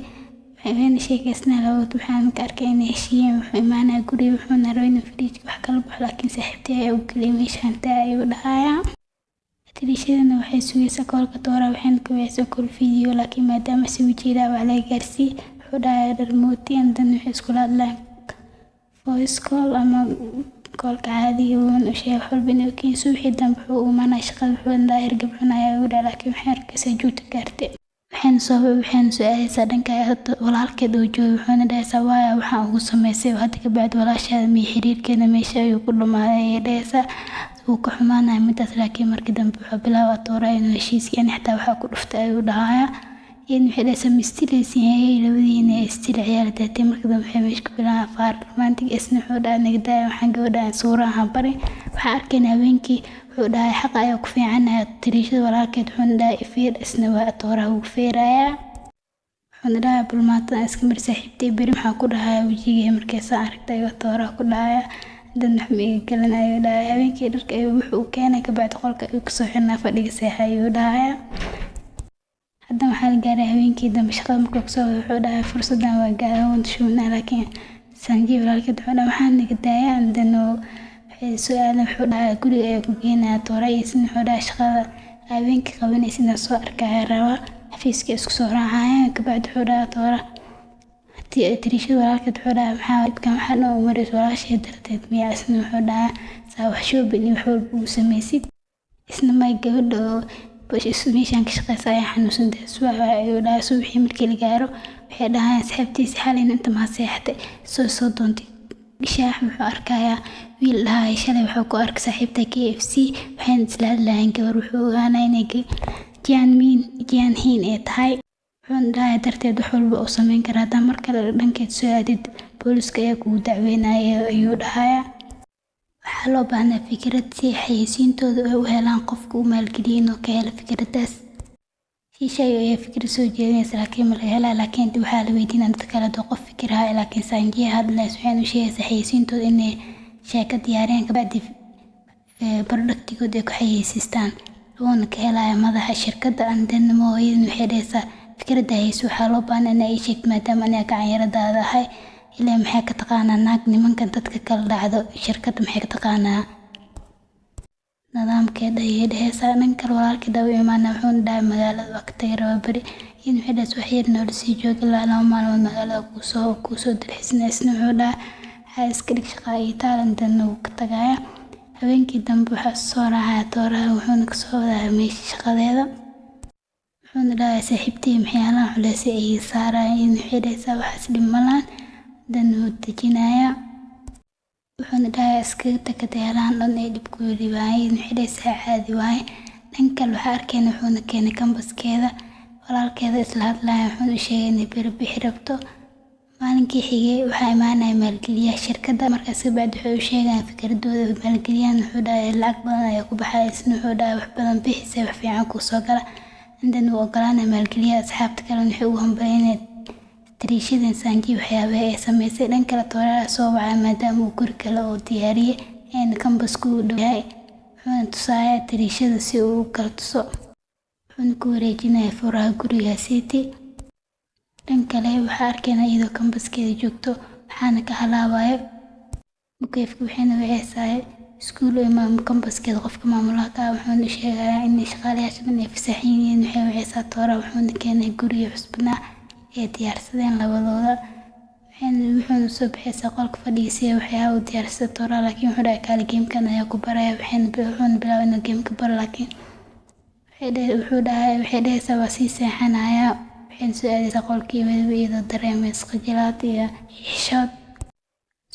waxayna sheekaysnaa labadood. Waxaan marka arkay inay heshiiyeen. Wuxuu imaanaya guriga, wuxuuna rabay inuu fridge wax kala baxo, laakiin saaxiibtay ayaa u geliyay meeshaan taa ayuu dhahayaa. Tiriishadana waxay sugaysaa callka Toora, waxayna ka wacaysaa call video, laakiin maadaama si wajiga dhaawac laga gaarsiiyey wuxuu dhahayaa dharmooti. And then waxay iskula hadlaan voice call ama callka caadiga, wuuna u sheegay wax walba inay ogyihiin. Subaxii dambe wuxuu u imaanaya shaqada, wuxuuna dhahay hergab xun ayaa igu dhacay, laakiin waxay arkaysaa juuta gaartay. Waxayna soo aadaysaa dhanka walaalkeed oo jooga, wuxuuna dhahaysaa waaya waxaan ugu samaysay, hadda ka bacdi walaashaada miyo xiriirkeena meesha ayuu ku dhamaaday ayay dhahaysaa. Wuu ka xumaanaya midaas, laakiin markii dambe wuxuu bilaabaa Toora inuu heshiiskii ani xitaa waxaa ku dhuftay ayuu dhahayaa. Iyadna waxay dhahaysaa ma istilaysiin hayay labadiina istila ciyaal daatay. Markii dambe waxay meesha ku bilaabaan afaar romantic. Isna wuxuu dhahay naga daaya, waxaan gabadhaan suuraha baray. Waxaa arkayna habeenkii wuxuu dhahay xaqa ayaa ku fiicanahay tiriishada walaalkeed, wuxuuna dhahay feer. Isna waa Tooraha wuu feerayaa. Wuxuuna dhahayaa bal maanta iska mar saaxiibtay, beri maxaa ku dhahaya wejigay markay saa aragtay ayuu tooraha ku dhahaya dan wax ma iga gelin ayuu dhahaya. Habeenkii dharka ayuu wuxuu u keenay, kabacdi qolka ayuu kasoo xirnaa, fadhiga seexa ayuu dhahaya. Haddana waxaa la gaaray habeenkii dambe. Shaqada markuu kasoo wado wuxuu dhahay fursadan waa gaaray, waan shubanaa. Laakiin Sanjiib walaalkeed wuxuu dhahay waxaan naga daaya. Dan waxay su'aaleen, wuxuu dhahay guriga ayaa ku geenaya toora iyo isna wuxuu dhahay shaqada habeenkii qabanaysa inaan soo arkaya rabaa. Xafiiska isku soo raacayaan, kabacdi wuxuu dhahay toora tiriishada walaalkeed wuxuu dhahay maxaa dhibkan waxaa noo maraysa walaashay darteed miyaa? Isna wuxuu dhahaa saa wax shopping iyo wax walba uu samaysid. Isna may, gabadha oo meeshaan ka shaqeysa ayaa xanuunsantahay subax ayuu dhahay. Subaxii markii la gaaro waxay dhahayaan asxaabtiisa xalayna inta maa seexatay soo doontay shaax. Wuxuu arkayaa wiil dhahaya shalay wuxuu ku arkay saaxiibta KFC, waxayna isla hadlayaan gabar. Wuxuu ogaanaya inay Jian Min Jian Hin ay tahay. Wuxuuna dhahay darteed wax walba uu sameyn karaa, hadaa mar kale dhankeed soo aadid booliska ayaa kugu dacweynaya ayuu dhahayaa. Waxaa loo baahnaa fikrad si xayeysiintooda ay u helaan qofka u maalgeliyay inuu ka helo fikradaas. Shiishayo ayaa fikrad soo jeedinaysa laakiin ma laga helaa. Laakiin waxaa la weydiinaa dadka kale hadduu qof fikir hayo, laakiin Sanjiya hadlaysa. Waxayna u sheegaysaa xayeysiintooda inay sheeko diyaariyaan, kabacdi productigooda ay ku xayeysiistaan, wuuna ka helaya madaxa shirkadda. And then hooyadan waxay dhahaysaa fikradda hayso waxaa loo baahnaa inaa ii sheegto maadaama aniga gacanyaradaada ahay. Ilaa maxay ka taqaanaa naag nimankan dadka kala dhacdo shirkadda, maxay ka taqaanaa nidaamkeeda ayay dhahaysaa. Dhan kale walaalkii daba imaana, wuxuuna dhahay magaalada waa ka tagi rabaa beri. Iyadana waxay dhahaysaa wax yar noola sii joog ilaa 2 maalmood, magaalada kuusoo dalxiisna. Isna wuxuu dhahay waxaa iska dhig shaqaa iyo taalantan, wuu ka tagaya. Habeenkii dambe waxaa soo raacaya tooraha, wuxuuna kasoo wadaya meesha shaqadeeda. Wuxuuna dhahay saaxiibtay maxyaalahan culeys ay saarayeen? Waxay dhahaysaa waxaas dhib malaan. Dan wuu dejinayaa, wuxuuna dhahayaa iskaga tag hadayaalahan dhan ay dhib ku ribaayeen. Waxay dhahaysaa caadi waaye. Dhan kale waxaa arkayna wuxuuna keenay kambaskeeda, walaalkeeda isla hadlaya. Wuxuuna u sheegay inay beri bixi rabto. Maalinkii xigay waxaa imaanaya maalgeliyaha shirkadda. Markaas kabacdi waxay u sheegayaan fikradooda. Maalgeliyahan wuxuu dhahay lacag badan ayaa ku baxaya. Isna wuxuu dhahay wax badan bixisay wax fiican kuu soo gala. Intan wuu ogolaanaya maalgeliyaha. Asxaabta kalena waxay ugu hambalyeynayaan tariishadan Sanji waxyaabaha ay sameysay. Dhan kale tooraha soo wacay maadaama uu guri kale oo diyaariyay een kambaska u dhow yahay. Wuxuuna tusayaa tariishada si uu u kala tuso, wuxuuna ku wareejinayaa furaha guriga city. Dhan kale waxaa arkaynaa iyadoo kambaskeeda joogto, waxaana ka halaabayo mukeefka. Waxayna waceysaa iskuul kambaskeeda qofka maamulaha ka ah. Wuxuuna sheegayaa in shaqaalayaasha dhan ay fasaxan yihiin. Waxay waceysaa tooraha, wuxuuna keenay guriga cusbnaa ee diyaarsadeen labadooda. Wuxuuna soo baxaysaa qolka fadhiga si ay waxyaaba u diyaarsada tooraha, laakiin wuxuu dhahay kaali gamekan ayaa ku baraya. Wuxuuna bilaabay inuu gameka baro, laakiin wuxuu dhahay waxay dhahaysaa waa sii seexanaya. Waxayna soo aadaysaa qolkii weliba iyadoo dareemaysa khajilaad iyo xishood.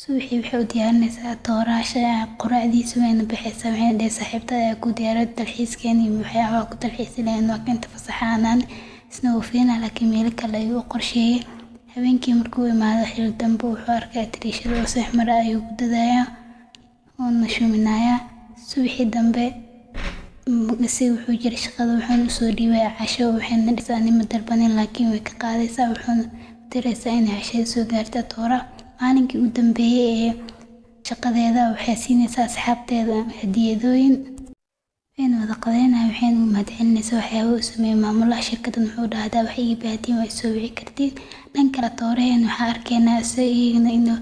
Subaxii waxay u diyaarinaysaa tooraha quraacdiisa, wayna baxaysaa. Waxayna dhahaysaa saaxiibtada ayaa ku diyaariyay dalxiiskeena iyo waxyaabaha ku dalxiisi lahayn, waa inta fasaxaanaan. Isna wuu fiirinaa laakiin meelo kale ayuu u qorsheeyay. Habeenkii markuu imaado xilli dambe wuxuu arkay tariishada oo seex mara ayuu ku dadayaa, wuuna shuminayaa. Subaxii dambe isaga wuxuu jiray shaqada, wuxuuna usoo dhiibaya casho. Waxayna dhahaysaa nima dalbanin, laakiin way ka qaadaysaa, wuxuuna diraysaa inay cashada soo gaarto toora. Maalinkii u dambeeyay ee shaqadeeda waxay siinaysaa asxaabteeda hadiyadooyin, wayna wada qadeynayaan. Waxayna u mahadcelinaysaa waxyaaba uu sameeyay maamulaha shirkaddan. Wuxuu dhahay hadaa wax iiga baahatiin waa isoo wici kartiin. Dhan kale tooraheen waxaa arkaynaa isaga iyagana inuu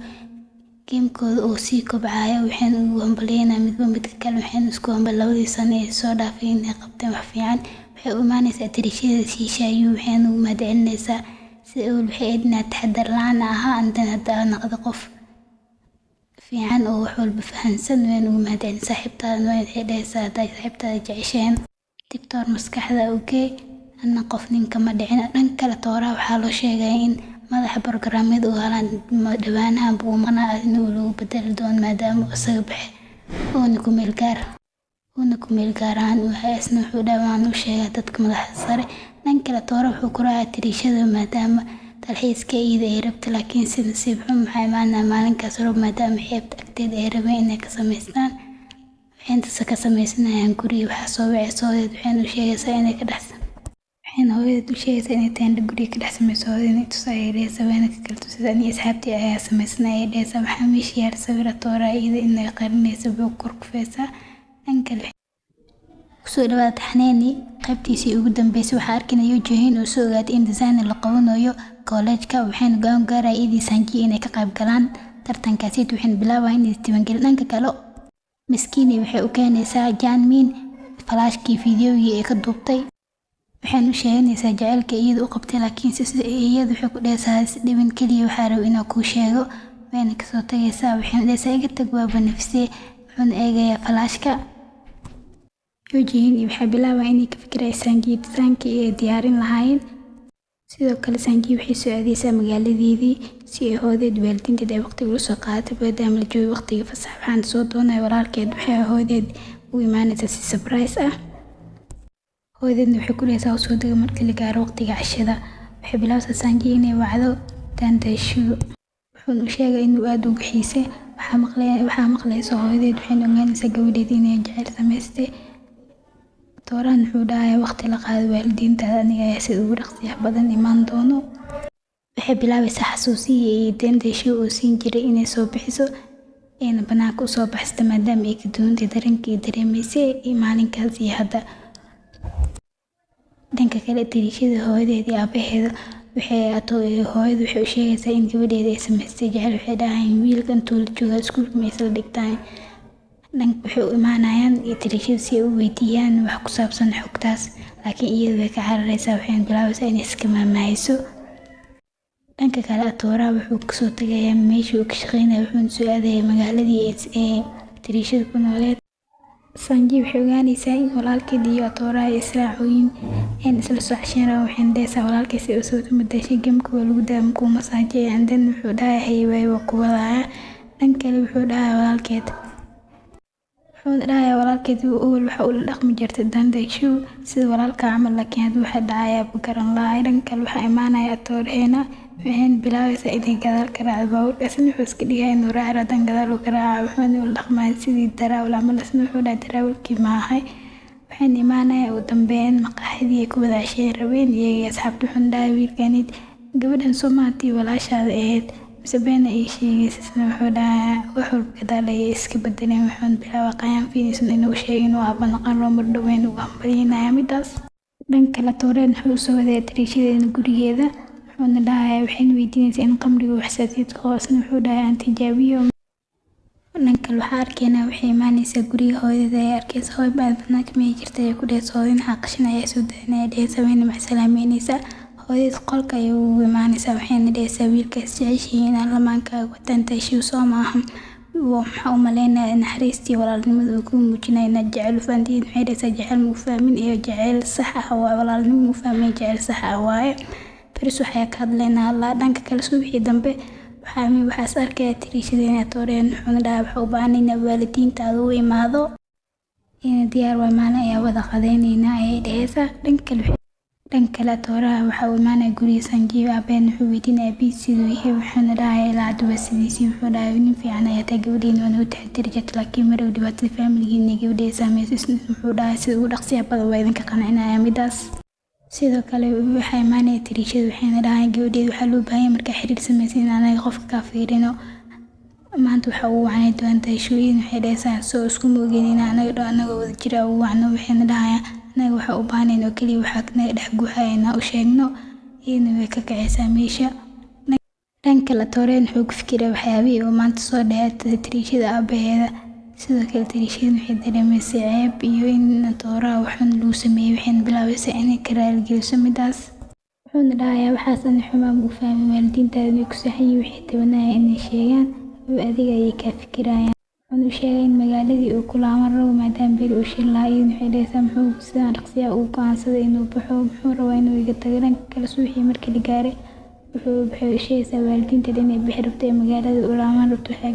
gamekooda uu sii kobcayo. Waxayna ugu hambalyeynayaan midba midka kale, waxayna isku hambal labadii sano ee soo dhaafay inay qabteen wax fiican. Waxay u imaanaysaa tariishada shiishayu, waxayna ugu mahadcelinaysaa sida awal waxay ahayd inaad taxadar la'aan ahaa andan hadda aad noqdo qof fiican oo wax walba fahansan. Wayna ugu mahadcelin saaxiibtaadana. Waxay dhahaysaa haddaa saaxiibtaada jecesheen doctor maskaxda ogey anna qof ninka ma dhicin. Dhan kale tooraha waxaa loo sheegaya in madaxa barnaamijyada uu helaan dhawaanahan buu maqnaa inuu lagu bedeli doono maadaama uu isaga baxay uuna ku meel gaar ahaan uu yahay. Isna wuxuu dhahay waan u sheegaa dadka madaxda sare. Dhan kale toora wuxuu ku raacay tariishada maadaama dalxiiska iyada ay rabto, laakiin si nasiib xun maxaa imaanaya maalinkaas roob, maadaama xeebta agteeda ay rabeen inay ka samaystaan. Waxayna ka sameysanayaan guriga. Waxaa soo wacay hooyadeed, waxayna u sheegaysaa inay ka dhex waxayna Hooyadeed u sheegaysaa inay teendho guriga ka dhex sameyso. Hooyadeed inay tus ayay dhehaysaa, wayna ka kala tusaysaa. Aniga asxaabtii ayaa sameysanay ayay dhehaysaa. Waxaa meesha yaal sawir atoora iyada inay qarinayso buug kor kufeysaa. Dhan kale, kusoo dhawaada taxaneeni qaybtiisii ugu dambeysay. Waxaa arkinaya Johin oo soo ogaaday in design la qabanayo kollejka, waxayna go'aan gaaraya iyadii Sanji inay ka qayb galaan tartankaasi. Waxayna bilaabaya inay isdiiwaangelin. Dhanka kale, Miskiini waxay u keenaysaa Janmin falaashkii fiidiyowgii ay ka duubtay. Waxayna u sheeganaysaa jacaylka iyada u qabtay, laakiin iyada waxay ku dhehaysaa dhibin keliya waxaa rabay inaan kuu sheego. Wayna kasoo tagaysaa. Waxayna dhehaysaa iga tag, waaba nafisee. Wuxuuna eegayaa falaashka. Johin waxay bilaabaa inay ka fikirayaan Sanji designkii ay diyaarin lahaayeen. Sidoo kale, Sanji waxay soo aadaysaa magaaladeedii si ay hooyadeed, waalidiinteed ay waqtiga ula soo qaadatay, maadaama la joogo waqtiga fasax. Waxaana soo doonaya walaalkeed. Waxay hooyadeed u imaanaysaa si surprise ah. Hooyadeedna waxay ku dhehaysaa usoo dega markii la gaaro waqtiga cashada. Waxay bilaabaysaa Sanji inay wacdo Dantashu, wuxuuna u sheegay inuu aad ugu xiisay. Waxaa maqlaysa hooyadeed, waxayna ogaanaysaa gabadheeda inay jacayl samaystay. Tooran wuxuu dhahayaa waqti la qaado waalidiintaada, aniga ayaa sida ugu dhaqsiyaha badan imaan doono. Waxay bilaabaysaa xasuusihii iyo Dantashu uu siin jiray inay soo bixiso, ayna banaanka usoo baxsato, maadaama ay ka duwantay dareenkii ay dareemaysay maalinkaas iyo hadda. Dhanka kale, dariishada hooyadeed iyo aabaheeda, waxay hooyada waxay u sheegaysaa in gabadheeda ay samaystay jacayl. Waxay dhahayaan wiilka intuu la joogaa iskuulka ma isla dhigtaan. Dhanka waxay u imaanayaan dariishada si ay u weydiiyaan wax ku saabsan xogtaas, laakiin iyada way ka cararaysaa. Waxayna bilaabaysaa inay iska maamahayso. Dhanka kale, Atooraha wuxuu kasoo tagayaa meeshii uu ka shaqeynayay, wuxuuna soo aadayaa magaaladii ee dariishada ku nooleed. Sanji waxay ogaanaysaa in walaalkeed iyo Atooraha ay israacooyin in isla soo casheyn rabaan. Waxayna dhahaysaa walaalkeed si uu soo madashay gamka waa lagu daa kuu masaajay. And then wuxuu dhahay hay waay, waa ku wadaaya. Dhan kale, wuxuu dhahayaa walaalkeed, wuxuuna dhahayaa walaalkeed awal waxa ula dhaqmi jirtay Dandayshu sida walaalka camal, laakiin hadda waxa dhacayaa buu garan lahay. Dhan kale, waxaa imaanaya Atooraheena. Waxayna bilaabaysaa inay gadaal ka raacdo baabuurka. Isna wuxuu iska dhigaya inuu raaci rabo, dan gadaal uu ka raaca. Wuxuuna ula dhaqmaya sidii daraawal camal. Isna wuxuu dhahay daraawalkii maahay. Waxayna imaanaya ugu dambeyn maqaaxidii ay ku wada casheyn rabeen iyaga asxaabta. Wuxuuna dhahay wiilkanid, gabadhan soo maatii walaashaada ahayd mise beena ii sheegaysa? Isna wuxuu dhahayaa wax walba gadaal ayay iska bedeleen. Wuxuuna bilaabaa qayaan fiinaysan inuu sheegay inuu aaba noqon rabo mar dhoweyn, ugu hambalyeynaya midaas. Dhan kale, Tooreen wuxuu usoo wadaya dariishadeena gurigeeda. Wuxuuna dhahayaa, waxayna weydiinaysaa in qamriga wax xasaasiyad qabo. Isna wuxuu dhahay aan tijaabiyo. Dhan kale, waxaa arkaynaa waxay imaanaysaa guriga hooyadeed ayay arkaysa. Hooyo baad banaanka miyay jirta ayay ku dhehaysa. Hooyada maxaa qashin ayaa soo daadinaya dhehaysa, wayna macsalaameynaysaa. Hooyadeed qolka ayay ugu imaanaysaa. Waxayna dhehaysaa wiilkaas jeceshihiin inaan lamaankaaga wataan taashiw soo maaha? Waxaa u maleynayaa naxariistii walaalnimada uu kuu muujinayo inaad jecel u fahantiin. Waxay dhehaysaa jecel muu fahmin iyo jecel sax ah waa walaalnimo muu fahmin, jecel sax ah waaye. Baris waxaa ka hadlaynaa Allah. Dhanka kale, subaxii dambe waxaa is arkaya tiriishadeena Tooreen. Wuxuuna dhahaa waxa u baahan inaa waalidiintaada u imaado ina diyaar waa, maalin ayaa wada qadeyneynaa ayay dhehaysaa. Dhanka kale, Tooraha waxa uu imaanaya guriga Sanjiyo. Aabaheen wuxuu weydiinaya aabihiis siduu yahay. Wuxuuna dhahayaa ilaa hadda waa sidiisii. Wuxuu dhahay nin fiican ayaa tahay, gabadhiina waa nagu taxadiri jirta, laakiin marow dhibaatada faamiligiina gabadheeda saameysay. Isna wuxuu dhahay sida ugu dhaqsiyaha badan waa idinka qancinaya midaas. Sidoo kale, waxaa imaanaya tiriishada. Waxayna dhahayan gabadheeda waxaa loo baahan yahay markaa xiriir sameysan in anaga qofka kaa fiirino. Maanta waxa ugu wacnay doontaa shooyin. Waxay dhahaysaa soo iskuma ogeyn in anaga dho anagoo wada jira ugu wacno. Waxayna dhahayaan anaga waxa u baahnayn oo keliya waxaa naga dhex guuxaya inaan u sheegno. Iyadana way ka kacaysaa meesha. Dhan kale, Tooreen wuxuu ku fikiray waxyaabihii uu maanta soo dhahay tiriishada aabaheeda. Sidoo kale, tiriishada waxay dareemaysay ceeb iyo in Tooraha waxun lagu sameeyey. Waxayna bilaabaysaa inay ka raaligeliso midaas. Wuxuuna dhahayaa waxaas ani xumaan u fahmin, waalidiintaada way ku saxan yihiin, waxay tabanayaan inay sheegaan, adiga ayay kaa fikirayaan. Wuxuuna u sheegay in magaaladii uu ku laaban rabo maadaama beri uu shir lahaa. Iyadana waxay dhahaysaa muxuu sidaan dhaqsiyaha ugu go'aansaday inuu baxo? Muxuu rabaa inuu iga tago? Dhanka kale, subaxii markii la gaaray, waxay u sheegaysaa waalidiinteeda inay bixi rabto ee magaalada u laaban rabto. Waxay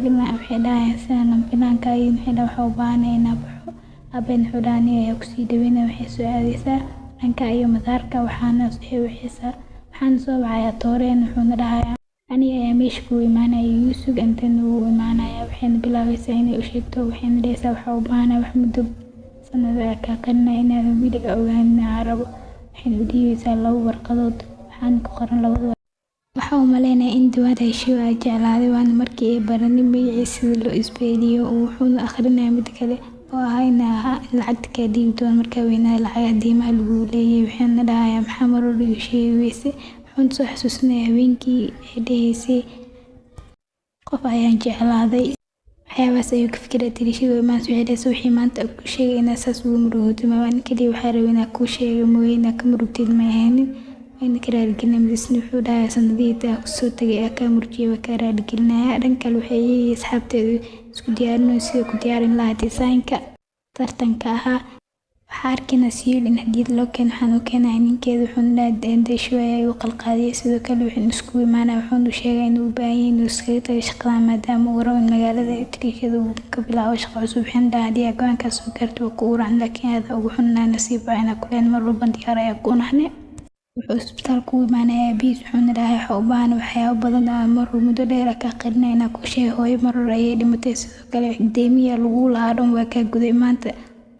dhahayaan sidaan lama filaanka. Iyadana waxay dhahay waxaa u baahanahay inaan baxo. Aabaheen wuxuu dhahay aniga ayaa kusii dhaweynaya. Waxay soo aadaysaa dhanka iyo madaarka. Waxaana soo wacayaa Tooreen. Wuxuuna dhahayaa aniga ayaa meesha kuu imaanaya, Yuusuf intan wuu imaanaya. Waxayna bilaabaysaa inay u sheegto. Waxayna dhahaysaa waxaa u baahanahay wax muddo sanado ah kaa qarinaya inaadan weligaa ogaanin aan rabo. Waxayna u dhiibaysaa 2 warqadood, waxaana ku qoran labada. Waxaa u maleynayaa in Duwaadashiyo ay jeclaaday, waana markii ay baranay magaciisa sida loo isbeeliyo. Wuxuuna akhrinayaa mid kale oo ah in lacagta kaa dhiibi doono markaa weynaa lacagaha deymaha lagu leeyahay. Waxaana dhahayaa maxaa mar walba igu sheegi weyse. Wuxuuna soo xasuusinayaa habeenkii ay dhahaysay qof ayaan jeclaaday. Waxyaabahaas ayuu ka fikiray. Tirishada maanta waxay dhahaysaa wixii maanta ku sheegay inaad saas ugu murugooto ma waan kaliya waxaa rabay inaan kuu sheego mooye inaad ka murugtid ma ahaynin. Wayna ka raaligelinaya. Misna wuxuu dhahayaa sanadihii taa kusoo tagay aa kaa murjiyay, waa kaa raaligelinaya. Dhan kale waxay iyagii asxaabteedu isku diyaarinayaan sidii ku diyaarin lahaa design-ka tartanka ahaa. Waxaa arkaynaa Siyul in hadiyad loo keeno. Waxaan u keenaya ninkeeda. Wuxuuna dhahay Daishu ayaa igu qalqaaliyay. Sidoo kale wuxuu iskugu imaanaya, wuxuuna u sheegay inuu u baahan yahay inuu iskaga tago shaqadan maadaama uu rabo in magaalada Tirishada uu ka bilaabo shaqo cusub. Waxayna dhahay haddii aad go'aankaas soo gaarto waa ku raacn, laakiin aad ugu xunnahay nasiib waa inaan kuleen mar walba diyaar ayaa ku nahne. Wuxuu isbitaalka ugu imaanaya aabihiis. Wuxuuna dhahay waxa u baahan waxyaabo badan oo mar muddo dheer ka qarinay inaan kuu sheego. Hooyo mar hore ayay dhimatay. Sidoo kale deymiya lagu lahaa dhan waa kaa guday maanta.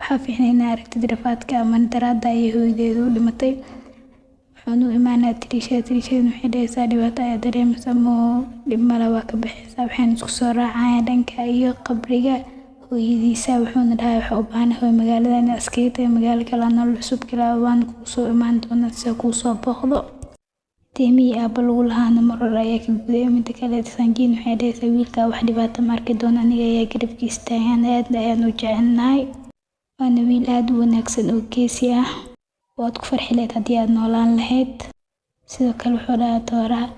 Waxaa fiican inaad aragtid rafaadka ama daraadda ayay hooyadeedu u dhimatay. Wuxuuna u imaanayaa Tirishada. Tirishadana waxay dhahaysaa dhibaato ayaa dareemaysaa moo dhib male, waa ka baxaysaa. Waxayna isku soo raacayaan dhanka iyo qabriga hooyadiisa. Wuxuuna dhahay waxa u baahan hooyo magaalada inaad iskaga tago, magaalo kale aan nolol cusub bilaabo, waan kugu soo imaan doonaa si kuu soo booqdo. Deymihii aabba lagu lahaana mar hore ayaa ka guday. Mida kale Sanjiin waxay dhahaysaa wiilka wax dhibaato ma arki doono, aniga ayaa garabkiisa taagan, aad ayaan u jecelnahay. Waana wiil aad u wanaagsan oo geesi ah. Waad ku farxi lahayd haddii aad noolaan lahayd. Sidoo kale wuxuu dhahaa Tooraha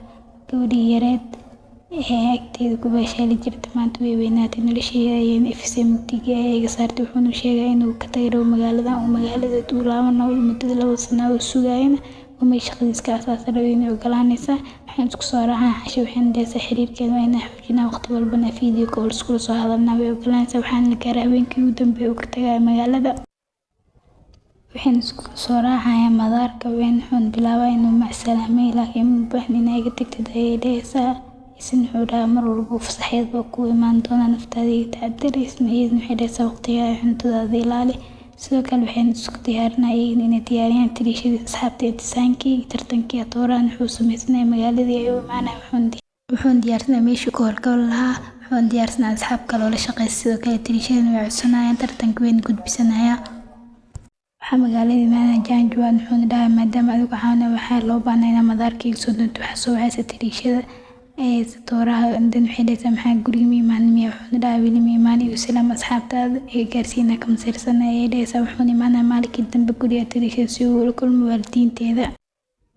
gabadhii yareed ee agteeda ku baashaali jirtay maanta way weynaatay, nolosheeda ayayna ifisay, mugdigii ayay iga saartay. Wuxuuna sheegay inuu ka tagay rabo magaalada uu magaalada u laabanayo muddada 2 sano oo sugayana oo may shaqadiisa ka asaasi rabay inay ogolaanaysaa. Waxaan isku soo raacaa casho. Waxayna dhahaysaa xiriirkeeda waa inaan xoojinaa, waqti walbana video call iskula soo hadalnaa. Way ogolaanaysaa. Waxaana la gaaray habeenkii ugu dambeeyay uu ka tagayo magaalada. Waxayna isku soo raacayaan madaarka. Wuxuuna bilaabaa inuu macsalaamay, laakiin ma baahni inaa iga tagtid ayay dhahaysaa. Isna wuxuu dhahaa mar walba fasaxeed baa ku imaan doonaa, naftaada iga taxadar. Isna iyadana waxay dhahaysaa waqtigaaga cuntadaada ilaali. Sidoo kale waxayna isku diyaarinayaan iyagana inay diyaariyaan Tirishadii asxaabta design-kii tartankii. Toorahan wuxuu sameysanaya magaaladii ayuu imaanaya. Wuxuuna diyaarsanaya meeshii ka howlgal lahaa. Wuxuuna diyaarsanaya asxaab kale oo la shaqeysa. Sidoo kale Tirishadana way codsanayaan tartanka, wayna gudbisanaya. Waxaa magaalada imaanaya Janjuan. Wuxuuna dhahay maadaama adigu caawinaya waxaa loo baahnaa inaa madaarka iga soo doonto. Waxaa soo wacaysa Tirishada ee Tooraha. Dan waxay dhahaysaa maxaa guriga ma imaanin miya? Wuxuuna dhahay weli ma imaanin, igu salaam asxaabtaada ee gaarsiina kama sirsan ayay dhahaysaa. Wuxuuna imaanaya maalinkii dambe guriga Tirishada si uu ula kulmo waalidiinteeda.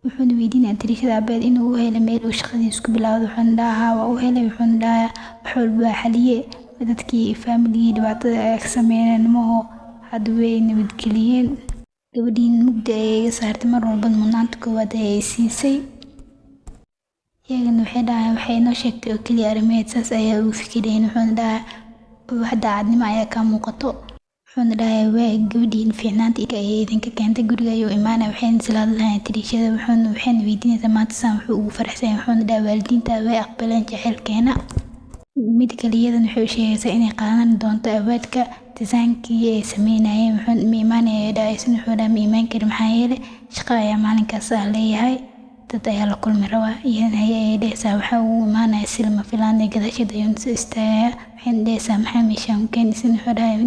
Wuxuuna weydiinaya Tirishada aabaheed inuu u helay meel uu shaqadiisa ku bilaawdo. Wuxuuna dhahaa haa, waa u helay. Wuxuuna dhahaa wax walba waa xaliyay, dadkii faamiligii dhibaatada ay ka sameeyeen maho, hadda way nabadgeliyeen. Gabadhiin mugdi ayay iga saartay, mar walba mudnaanta koowaad ayay siisay. Iyagana waxay dhahayaan waxay inoo sheegtay oo keliya arrimaheed, saas ayaa ugu fikireen. Wuxuuna dhahaa wax daacadnimo ayaa kaa muuqato. Wuxuuna dhahayaa waa gabadhiin fiicnaanta ayay idinka keentay. Guriga ayuu imaanaya. Waxayna isla hadlayaan Tirishada. Waxayna weydiinaysaa maanta saan wuxuu ugu faraxsan yahay. Wuxuuna dhahaa waalidiinta way aqbaleen jaceylkeena. Mid kale iyadana waxay u sheegaysaa inay qaadan doonto award-ka design-kii ay sameynayeen. Wuxuuna ma imaanaya dhahay. Isna wuxuu dhahay ma imaan karin, maxaa yeelay shaqo ayaa maalinkaas ah leeyahay, dad ayaa la kulmi rabaa. Iyadana haye ayay dhahaysaa. Waxaa ugu imaanaya si lama filaan ah, gadaasheed ayuuna soo istaagayaa. Waxayna dhahaysaa maxaa meeshaan ku keenay? Isna wuxuu dhahay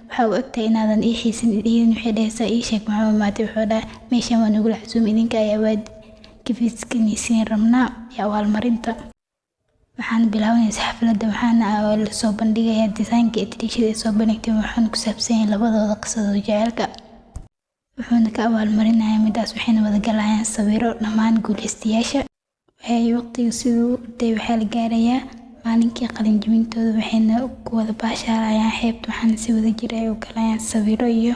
waxaa u egtahay inaadan ii xiisin. Iyadana waxay dhahaysaa ii sheeg maxaa u imaatay? Wuxuu dhahay meeshaan waa nagula casuumay, idinka ayaa award gift-kiin rabnaa iyo abaalmarinta. Waxaan bilaabanaysa xafladda. Waxaana la soo bandhigayaa design-ka ee Tirishada ay soo bandhigtay. Waxaana ku saabsan yahay labadooda qisadooda jaceylka. Wuxuuna ka abaalmarinayaa midaas. Waxayna wada galayaan sawiro dhammaan guuleystayaasha. Waxay waqtiga siduu u orday. Waxaa la gaarayaa maalinkii qalin jebintooda. Waxayna ku wada baashaalayaan xeebta. Waxaana si wada jir ay u galayaan sawiro iyo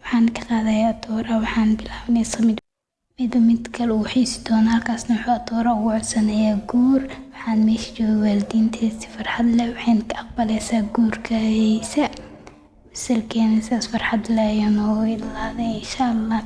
waxaan ka qaadayaa Toora. Waxaan bilaabanaysa mid midba mid kale uu xiisi doono. Halkaasna wuxuu Toora ugu codsanayaa guur. Waxaan meesha jooga waalidiinteeda si farxad leh. Waxayna ka aqbalaysaa guurkiisa. Musalkeena sidaas farxad leh ayuu noogu idlaaday, insha Allah.